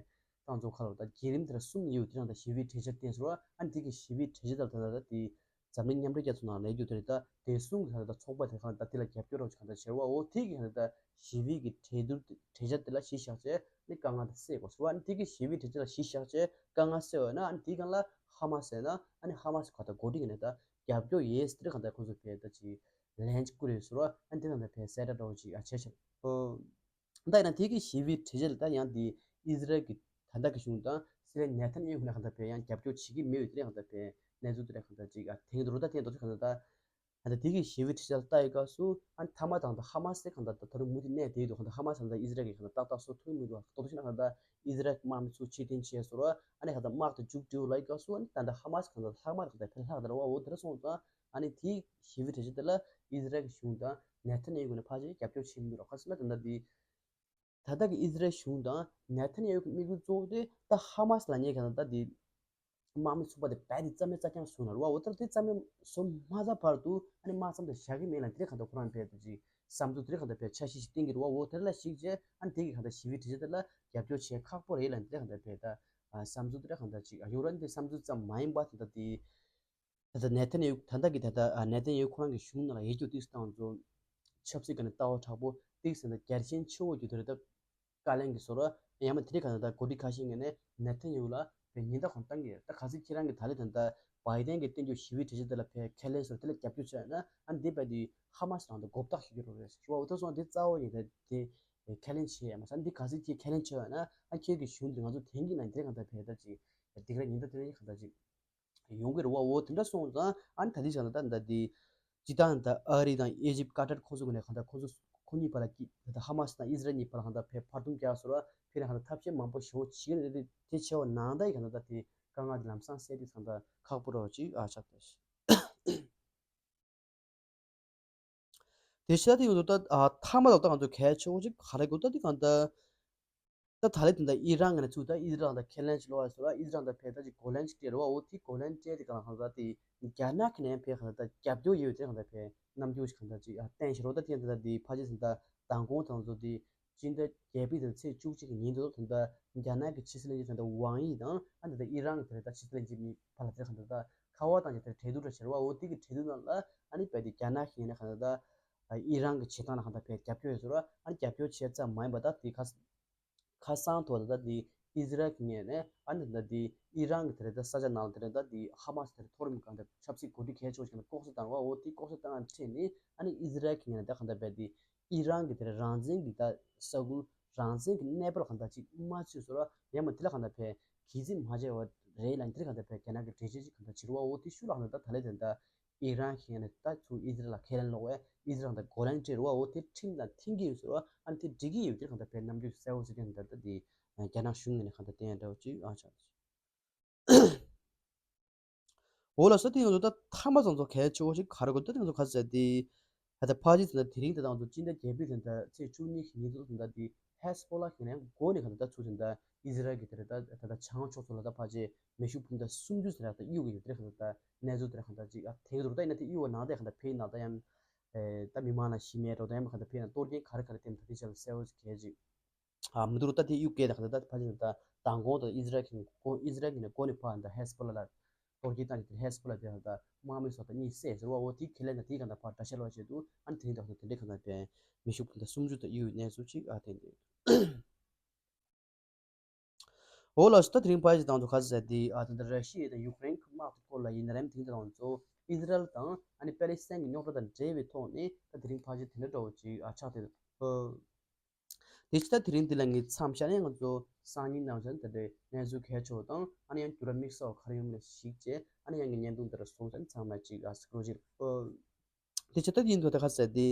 ད་ང་ཚོ་ཁ་ལོ་ད་བརྒྱུད་རིམ་དེ་ལ་གསུམ་ཡོད་དེ་རང་ད་ཞི་བའི་གྲོས་འཆར་བཏོན་ཟེར་བ་ཨ་དེ་གི་ཞི་བའི་གྲོས་འཆར་དང་ད་ད་དེ། འཛམ་གླིང་མཉམ་འབྲེལ་རྒྱལ་ཚོགས་ནང་ལས་རྒྱུ་དེ་རེད་ད་དེ་གསུང་གི་ད་ཚོགས་པ་དེ་གང་ད་དེ་ལ་རྒྱབ་སྐྱོར་རོགས་གང་ད་བྱེད་བ་འོ་དེ་གི་གང་ད་ཞི་བའི་གི་གྲོས་བསྡུར་གྲོས་འཆར་དེ་ལ་གཞི་བཞག་བྱས་ནི་དཀའ་ངལ་དེ་སེལ་དགོས་སོ་ཨ་ནི་དེ་གི་ཞི་བའི་གྲོས་འཆར་ལ་གཞི་བཞག་བྱས་དཀའ་ངལ་སེལ་བ་ན་ཨ་ནི་དེ་གང་ལ་ཧ་མ་སི་ན་ཨ་ནི་ཧ་མ་སི་ག་ད་འགོ་ཁྲིད་ཀྱི་ནས་ད་རྒྱབ་སྐྱོར་ཡས་དེ་གང་ད་ཁོང་ཚོ་བས་ད་ཅི་ལན་ཅིག་བསྐུར་ཡོད་སོ་ཨ་ནི་དེ་གང་ད་བས་གསལ་བསྒྲགས་རོགས་ཅིག་ཨ་བྱས་ཤག་ད་ཡིན་ན་དེ་གི་ཞི་བའི་གྲོས་འཆར་ལ་ད་ཡང་དེ་ཨི་ཟི་རལ་གྱི་ད་ལྟ་གི་གཞུང་དང་སི་རེལ་ནེ་ཐན་ཡ་ཧུ་ནས་གང་ལྟར་བས་ཡང་རྒྱབ་སྐྱོར་བྱེད་ཀྱི་མེད་པའི་དེ་གང་ལྟར་བས་གནས་ཚུལ་དེ་གང་ལྟར་ཅིག་ཨ་དེང་དུ་རུ་ད་དེང་དུ་གང་ལྟར་ད་ད་དེ་གི་ཞི་བའི་གྲོས་འཆར་ལ་ལྟ་ཡི་སྐབས་སུ་ཨ་ཐ་མ་དང་ད་ཧ་མ་སི་གང་ལྟར་ད་ད་རུང་མུ་མཐུད་གནས་བསྡད་ཡོད་འདུག་གང་ལྟར་ཧ་མ་སི་དང་ད་ཨི་ཟི་རལ་གྱི་གང་ལྟར་ཏག་ཏག་སོ་ཐུག་མི་འདུག་ཏོག་ཏོག་ཤི་ན་གང་ལྟར་ཨི་ཟི་རལ་དམག་མི་ཚུར་ཕྱིར་འཐེན་བྱས་སོ་ར་ཨ་ནི་གང་ལྟར་དམག་དེ་མཇུག་སྒྲིལ་ལ་ཡི་སྐབས་སུ་ཨ་ནི་ད་ད་ཧ་མ་སི་གང་ལྟར་ལྷག་མ་གང་ལྟར་ཕན་ལྷག་ལྟར་བ་འོ་དེ་ར་སོང་ཙང་ཨ་ནི་དེ་ཞི་བའི་གྲོས་འཆར་དེ་ལ་ཨི་ཟི་རལ་གྱི་གཞུང་དང་ནེ་ཐན་ཡ་ཧུ་ནས་ཕལ་ཆེར་རྒྱབ་སྐྱོར་བྱེད་མི་འདུག་ར་ཁ་སི་ན་ད་ད་དེ། ད་ལྟ་གི་ཨི་ཟི་རལ་གཞུང་དང་ནེ་ཐན་ཡ་ཧུ་གི་དམིགས་ཡུལ་གཙོ་བོ་དེ་ད་ཧ་མ་སི་ལབ་མཁན་གང་ལྟར་ད་དེ་དམག་མི་ཚོགས་པ་དེ་རྦད་དེ་རྩ་མེད་རྩ་རྐྱང་བཟོ་ན་རེད་བ། འོ་ད་དེ་རྩ་མེད་བཟོ་མ་ཚར་བར་དུ་ཨ་ནི་དམག་མཚམས་དེ་བཞག་གི་མེད་ལ་དེ་གང་ལྟར་ཁོ་རང་རྦད་དེ་ཅིག་བསམ་ཚུལ་དེ་གང་ལྟར་རྦད་འཆར་གཞི་ཞིག་བཏིང་གི་རེད་བ། འོ་དེ་ལ་གཞིགས་རྗེས་ཨ་ནི་དེ་གི་གང་ལྟར་ཞི་བའི་གྲོས་འཆར་དེ་ལ་རྒྱབ་སྐྱོར་བྱེད་ཁག་པོ་རེད་ལ་དེ་གང་ལྟར་རྦད་ད་བསམ་ཚུལ་དེ་གང་ལྟར་ཅིག་ཡོང་ར་འདི་བསམ་ཚུལ་ཙམ་མ་ཡིན་པ་དེ་ལྟར་དེ། ད་ལྟ་ནེ་ཐན་ཡ་ཧུ་ད་ལྟ་གི་ད་ལྟ་ཨ་ནེ་ཐན་ཡ་ཧུ་ཁོ་རང་གི་གཞུང་ནང་ལ་ཡིག་རྒྱུགས་ཏིག་སི་བཏང་ཚོ་ཆབ་སྲིད་ཀྱི་ནས་ལྟ་བ་དྲག་པོ་ཏིག་སི་ད་རྒྱལ་ཆེན་ཆེ་བོ་རྒྱུ་དེ་རེད་ད་བཀའ་ལན་གྱི་བཟོ་ར་ཡང་མ་དེ་རིང་ག་ད་ལྟ་འགོ་ཁྲིད་ཁ་ཤས་ངོས་ནས་ནེ་ཐན་ཡ་ཧུ་ལ་བའི་ཉེན་བརྡ་ཁོང་བཏང་གི་ཡོད། ད་ག་ཚོད་ཁྱེད་རང་གི་ད་ལྟ་ད་ལྟ་བའི་ཏན་གྱི་བསྟན་རྒྱུ་ཞི་བའི་གྲོས་ཆོད་དེ་ལ་བའི་ཁས་ལེན་བཟོ་དེ་ལ་རྒྱབ་སྐྱོར་བྱས་ན་ཨ་འདི་བས་དེ་ཧ་མ་སི་རང་དུ་མགོ་བཏགས་ཞུ་རྒྱུ་རེད་ཟེར་ཞུ་བ། འོ་ད་སོང་དེ་རྩ་བ་ཉིད་དེ་དེ་ཁས་ལེན་བྱས་ཡ་མ་ཟད་འདི་ག་ཚོད་ཁྱེད་ཁས་ལེན་བྱས་ཡོད་ན་ཨ་ཁྱེད་ཀྱི་གཞུང་དེ་ང་ཚོ་དེང་གི་ནང་དེ་རིང་ག་ད་བས་ད་ཅིག་སྡིགས་ར་ཉེན་བརྡ་དེ་རིང་ག་ད་ཅིག་ཡོང་གི་རེད་བ། འོ་དེ་འདྲ་སོང་ཙང་ཨ་ནི་ད་ལྟའི་ཆ་ལ་ད་ད་དེ་སྤྱི་བཏང་ད་ཨ་རི་དང་ཨི་ཇིབ་ཀ་ཏར་ཁོ་ཚོ་གི་ནས་གང་ལྟར་ཁོ་ཚོ་ཁོ་གཉིས་བར་ལ་ཀི་ད་ཧ་མ་སི་དང་ཨི་ཟི་རལ་གཉིས་བར་ལ་གང་ལྟར་ཕེ་བར་འདུམ་རྒྱག་ཟེར་བ་ཕེ་ནས་གང་ལྟར་ཐབས་ཤེས་མང་པོ་ཞེ་པོ་བྱེད་ཀྱི་རེད། དེ་བྱས་པ་ནང་ད་ཡི་གང་ལྟར་ད་དེ་དཀའ་ངལ་དེ་ལམ་སང་སེལ་དུས་ཙང་ད་ཁག་པོ་རོ་ཅིག་ཨ་ཆགས་ད་ཤི། དེ་ཕྱི་ད་དེ་ཡོད་དོ་ད་ཨ་མཐའ་མ་ལ་ད་ང་ཚོ་གལ་ཆེ་བོ་ཅིག་ག་རེ་དགོས་ད་དེ་གང་ལྟར། ད་ད་ལེ་དེ་འདྲ་ཨི་རན་གྱི་ནས་ཚུར་ད་ཨི་ཟི་རལ་དང་ཁས་ལེན་ཞིག་ལོག་ཡ་ཟེར་བ་ཨི་ཟི་རལ་དང་ཕེ་ད་ཅིག་གོ་ལན་ཞིག་སྤྲད་རེད་བ། འོ་དེ་གོ་ལན་སྤྲད་དེ་གང་ལ་གང་ལ་དེ་རྒྱ་ནག་གི་ནས་ཕེ་གང་ལ་ད་རྒྱབ་སྐྱོར་ཡོད་དེ་གང་ལ་ཕེ་རྣམ་འགྱུར་ཞིག་གང་ལ་ཅིག་ཨ་བསྟན་ཞིག་རོ། ད་དེ་འདྲ་ད་དེ་ཕ་ཅི་ཟིན་ད་མདང་དགོང་དང་ཚོ་དེ་སྤྱི་ཟླ་བརྒྱད་པའི་དང་ཚེས་བཅུ་གཅིག་གི་ཉིན་དུ་ད་ད་རྒྱ་ནག་གི་ཕྱི་སྲིད་བློན་ཆེན་ད་ཝང་ཡི་དང་ཨ་ད་ད་ཨི་རན་གི་ད་ད་ཕྱི་སྲིད་བློན་ཆེན་གཉིས་བར་ལ་དེ་གང་ལ་ད་ཁ་བ་དང་ཅིག་ད་གྲོས་བསྡུར་འདྲ་བྱེད་རེད་བ། འོ་དེ་གི་གྲོས་བསྡུར་ནང་ལ་ཨ་ནི་ཕེ་དེ་རྒྱ་ནག་གི་ནས་གང་ལ་ད་ཨི་རན་གི་བྱེད་སྟངས་ལ་གང་ལ་ཕེ་རྒྱབ་སྐྱོར་ཡོད་ཟེར་བ། ཨ་ནི་རྒྱབ་སྐྱོར་བྱས་ཙམ་མ་ཡིན་པ་ད་དེ་ཁ་ཁ་སང་ཐོག་ད་ལྟ་འདི་ ཨི་ཟི་རལ་གྱི་ངོས་ནས་ཨ་ནི་ད་འདི་ཨི་རན་གྱི་དེ་རེད་ད་ས་ཆ་ནང་ལ་དེ་རེད་ད་འདི་ཧ་མ་སི་དེ་རེད་མཐོ་རིམ་གང་དེ་ཆབ་སྲིད་འགོ་ཁྲིད་གལ་ཆེ་བ་ཞིག་ལ་ལྐོག་ཟ་བཏང་བ་འོ་དེ་ལྐོག་ཟ་བཏང་བ་ཁྲིད་ནས་ཨ་ནི་ཨི་ཟི་རལ་གྱི་ངོས་ནས་ད་གང་ལྟར་བས་འདི་ཨི་རན་གྱི་དེ་རེད་རང་བཙན་གྱི་ད་ས་ཁུལ་རང་བཙན་གྱི་གནས་བབ་ལ་གང་ལྟར་ཅིག་མ་ཚུད་སོ་ར་ཡང་མ་དེ་ལ་གང་ལྟར་བས་གི་ཟིག་མ་བྱས་བ་རེད་ལ་འདིར་གང་ལྟར་བས་རྒྱ་ནག་གི་འགྲེལ་བཤད་ཅིག་གང་ལྟར་བྱེད་རུ་བ་འོ་དེ་ཤུ་ལ་གང་ལྟར་ད་ལས་དེ་ད། ཨི་རན་གྱིས་ནི་ད་ཚུར་ཨི་ཟི་རལ་ལ་ཁས་ལེན་སློག་བས་ཨི་ཟི་རལ་དང་གོ་ལན་སྤྲད་རུ་བ་འོ་དེ་ཁྲིམས་དང་མཐུན་གྱི་ཡོད་ཟེར་བ་ཨ་ནི་དེ་འགྲིག་གི་ཡོད་དེ་གང་ལྟར་བས་རྣམ་འགྱུར་གསལ་བོ་ཟེར་མཁན་འདི་ལྟར་ད་དེ་རྒྱ་ནག་གཞུང་ངོས་ནས་གང་ལྟར་བསྟན་ཡ་འདྲ་བོ་ཅིག་ཨ་ཆགས། འོ་ལ་སོ་དེ་ཡང་ཚོ་ད་ཐ་མ་ཚང་ཚོ་གལ་ཆེ་བོ་ཞིག་ག་རེ་དགོས་ད་དེ་ཚོ་ག་ཟེར་དེ་ད་ད་ཕ་ཇི་ཚོ་ད་དེ་རིང་ད་དང་ཚོ་སྤྱི་ཟླ་བརྒྱད་པའི་ཚོ་ད་ཚེས་བཅུ་གཉིས་ཀྱི་ཉིན་ཚོ་ད་དེ་ཧེ་སི་བྷོ་ལ་གི་ནས་འགོ་ནས་གང་ལྟར་ད་ཚུར་ད་ད་ཨི་ཟི་རལ་གྱི་དེ་རེད་ད་ད་ད་བྱང་ཕྱོགས་ཚོ་ལ་ད་ཕ་ཇི་མེ་ཤུགས་འཕུར་མདའ་སུམ་ཅུ་ཟེར་ཡག་ད་གཡུག་གི་ཡོད་དེ་གང་ལྟར་ད་གནས་ཚུལ་དེ་གང་ལྟར་ཅིག་ཨ་དེང་དུ་ད་ཡིན་ན་དེ་གཡུག་བ་ནང་དེ་གང་ལྟར་ཕེ་ཡིན་ན་ད་ཡང་ཨེ་ད་མི་མང་ལ་ཤི་མེད་འགྲོ་ད་ཡང་གང་ལྟར་ཕེ་ཡིན་ན་གཏོར་སྐྱོན་ག་རེ་ག་རེ་དེ་ད་དེ་ཆ་ལ་གསལ་བོ་ཞིག་གལ་ཅིག་ཨ་མི་འདུག་རོ། ད་དེ་གཡུག་སྐད་ད་གང་ལྟར་ད་ཕ་ཡིན་ན་ད་མདང་དགོང་ད་ཨི་ཟི་རལ་གྱི་ཨི་ཟི་རལ་གྱི་ནས་འགོ་ནས་ཕར་ད་ཧེ་སི་བྷོ་ལ་ལ་གཏོར་སྐྱོན་བཏང་ནས་དེ་ཧེ་སི་བྷོ་ལ་དེ་ད་དམག་མི་སོགས་ད་གཉིས་བསད་ཟེར་བ་འོ་དེ་ཁས་ལེན་ད་དེ་གང་ལྟར་ཕར་འགྲེལ་བཤད་ལོག་བྱས་འདུག་ཨ་ནི་དེ་རིང་ད་གང་ལྟར་དེ་འདྲའི་གང་ལྟར་ཕན་མེ་ཤུགས་འཕུར་མདའ་སུམ་ཅུ་ད་གཡུག་གནས་ཚུལ་ཅིག་ཨ་དེ་འདུག་འོ་ལགས་སོ། ད་དེ་རིང་ཕ་ཡི་དང་དུ་ཁ་ཟས་དེ་ཨ་ད་ད་ར་ཤི་ཡ་དང་ཡུཀ་རེན་གྱི་དམག་གི་སྐོར་ལ་ཡིན་ན་རེམ་དེང་དུ་དང་ཚོ་ཨི་ཟི་རལ་དང་ཨ་ནི་པེ་ལི་སི་ཐན་གྱི་རྙོག་དྲ་དང་འབྲེལ་བའི་ཐོག་ནས་ད་དེ་རིང་ཕ་ཇི་དེ་འདྲ་འདྲ་བོ་ཅིག་ཨ་ཆགས་ཏེ་འདུག་དེ་ཕྱི་ད་དེ་རིང་འདི་ལ་ངས་མཚམས་བཞག་ནས་ང་ཚོ་སང་ཉིན་ནང་བཞིན་དེ་འདྲའི་གནས་ཚུལ་གལ་ཆེ་བ་དང་ཨ་ནི་ཡང་འགྱུར་བ་དམིགས་བསལ་བ་ག་རེ་ཡོད་མེད་ལ་གཞིགས་བྱས་ཨ་ནི་ཡང་གི་བརྙན་ཐུང་འདི་ལ་བཟུང་ཟིན་ཚང་མ་ཅིག་ཨ་སི་ཀྲོལ་ཅིག་དེ་ཕྱི་ད་ཡིན་དུ་ད་ཁ་ཟས་དེ་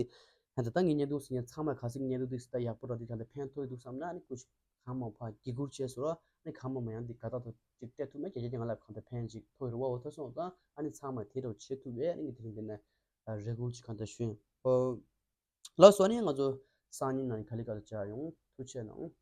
ཧན་ད་ད་ངས་བརྙན་ཐུང་ཟིན་ཡང་ཚང་མ་ག་ཟིག་བརྙན་ཐུང་དེ་ད་ཡག་པོ་ར་དེ་ད་ད་ཕན་ཐོགས་ཡི་འདུག་བསམ་ན་ཨ་ནི་ཀུ་ཅིག་གང་མང་ཕར་བརྒྱུད་སྐུར་བྱས་སོ་ར་ཨ་ནི་གང་མང་མང་ཡང་འདི་ག་ད་ད་ཅིག་སྤྲད་ཐུབ་ན་རྒྱལ་རྒྱལ་ང་ལ་གང་ད་ཕན་ཅིག་ཐོགས་ཡི་རུ་བ་འོ་ད་སོང་ད་ཨ་ནི་ཚང་མ་དེ་རུ་བྱེད་ཐུབ་པས་ཨ་ནི་ངས་དེ་རིང་འདི་ན་རེ་སྐུལ་ཅིག་གང་ད་ཞུ་ཡིན། ཨོ། ལགས་སོ། ཨ་ནི་ང་ཚོ་སང་ཉིན་ནང་ག་ལེ་ག་ལེ་བྱ་ཡོང་། ཐུགས་རྗེ་གནང་།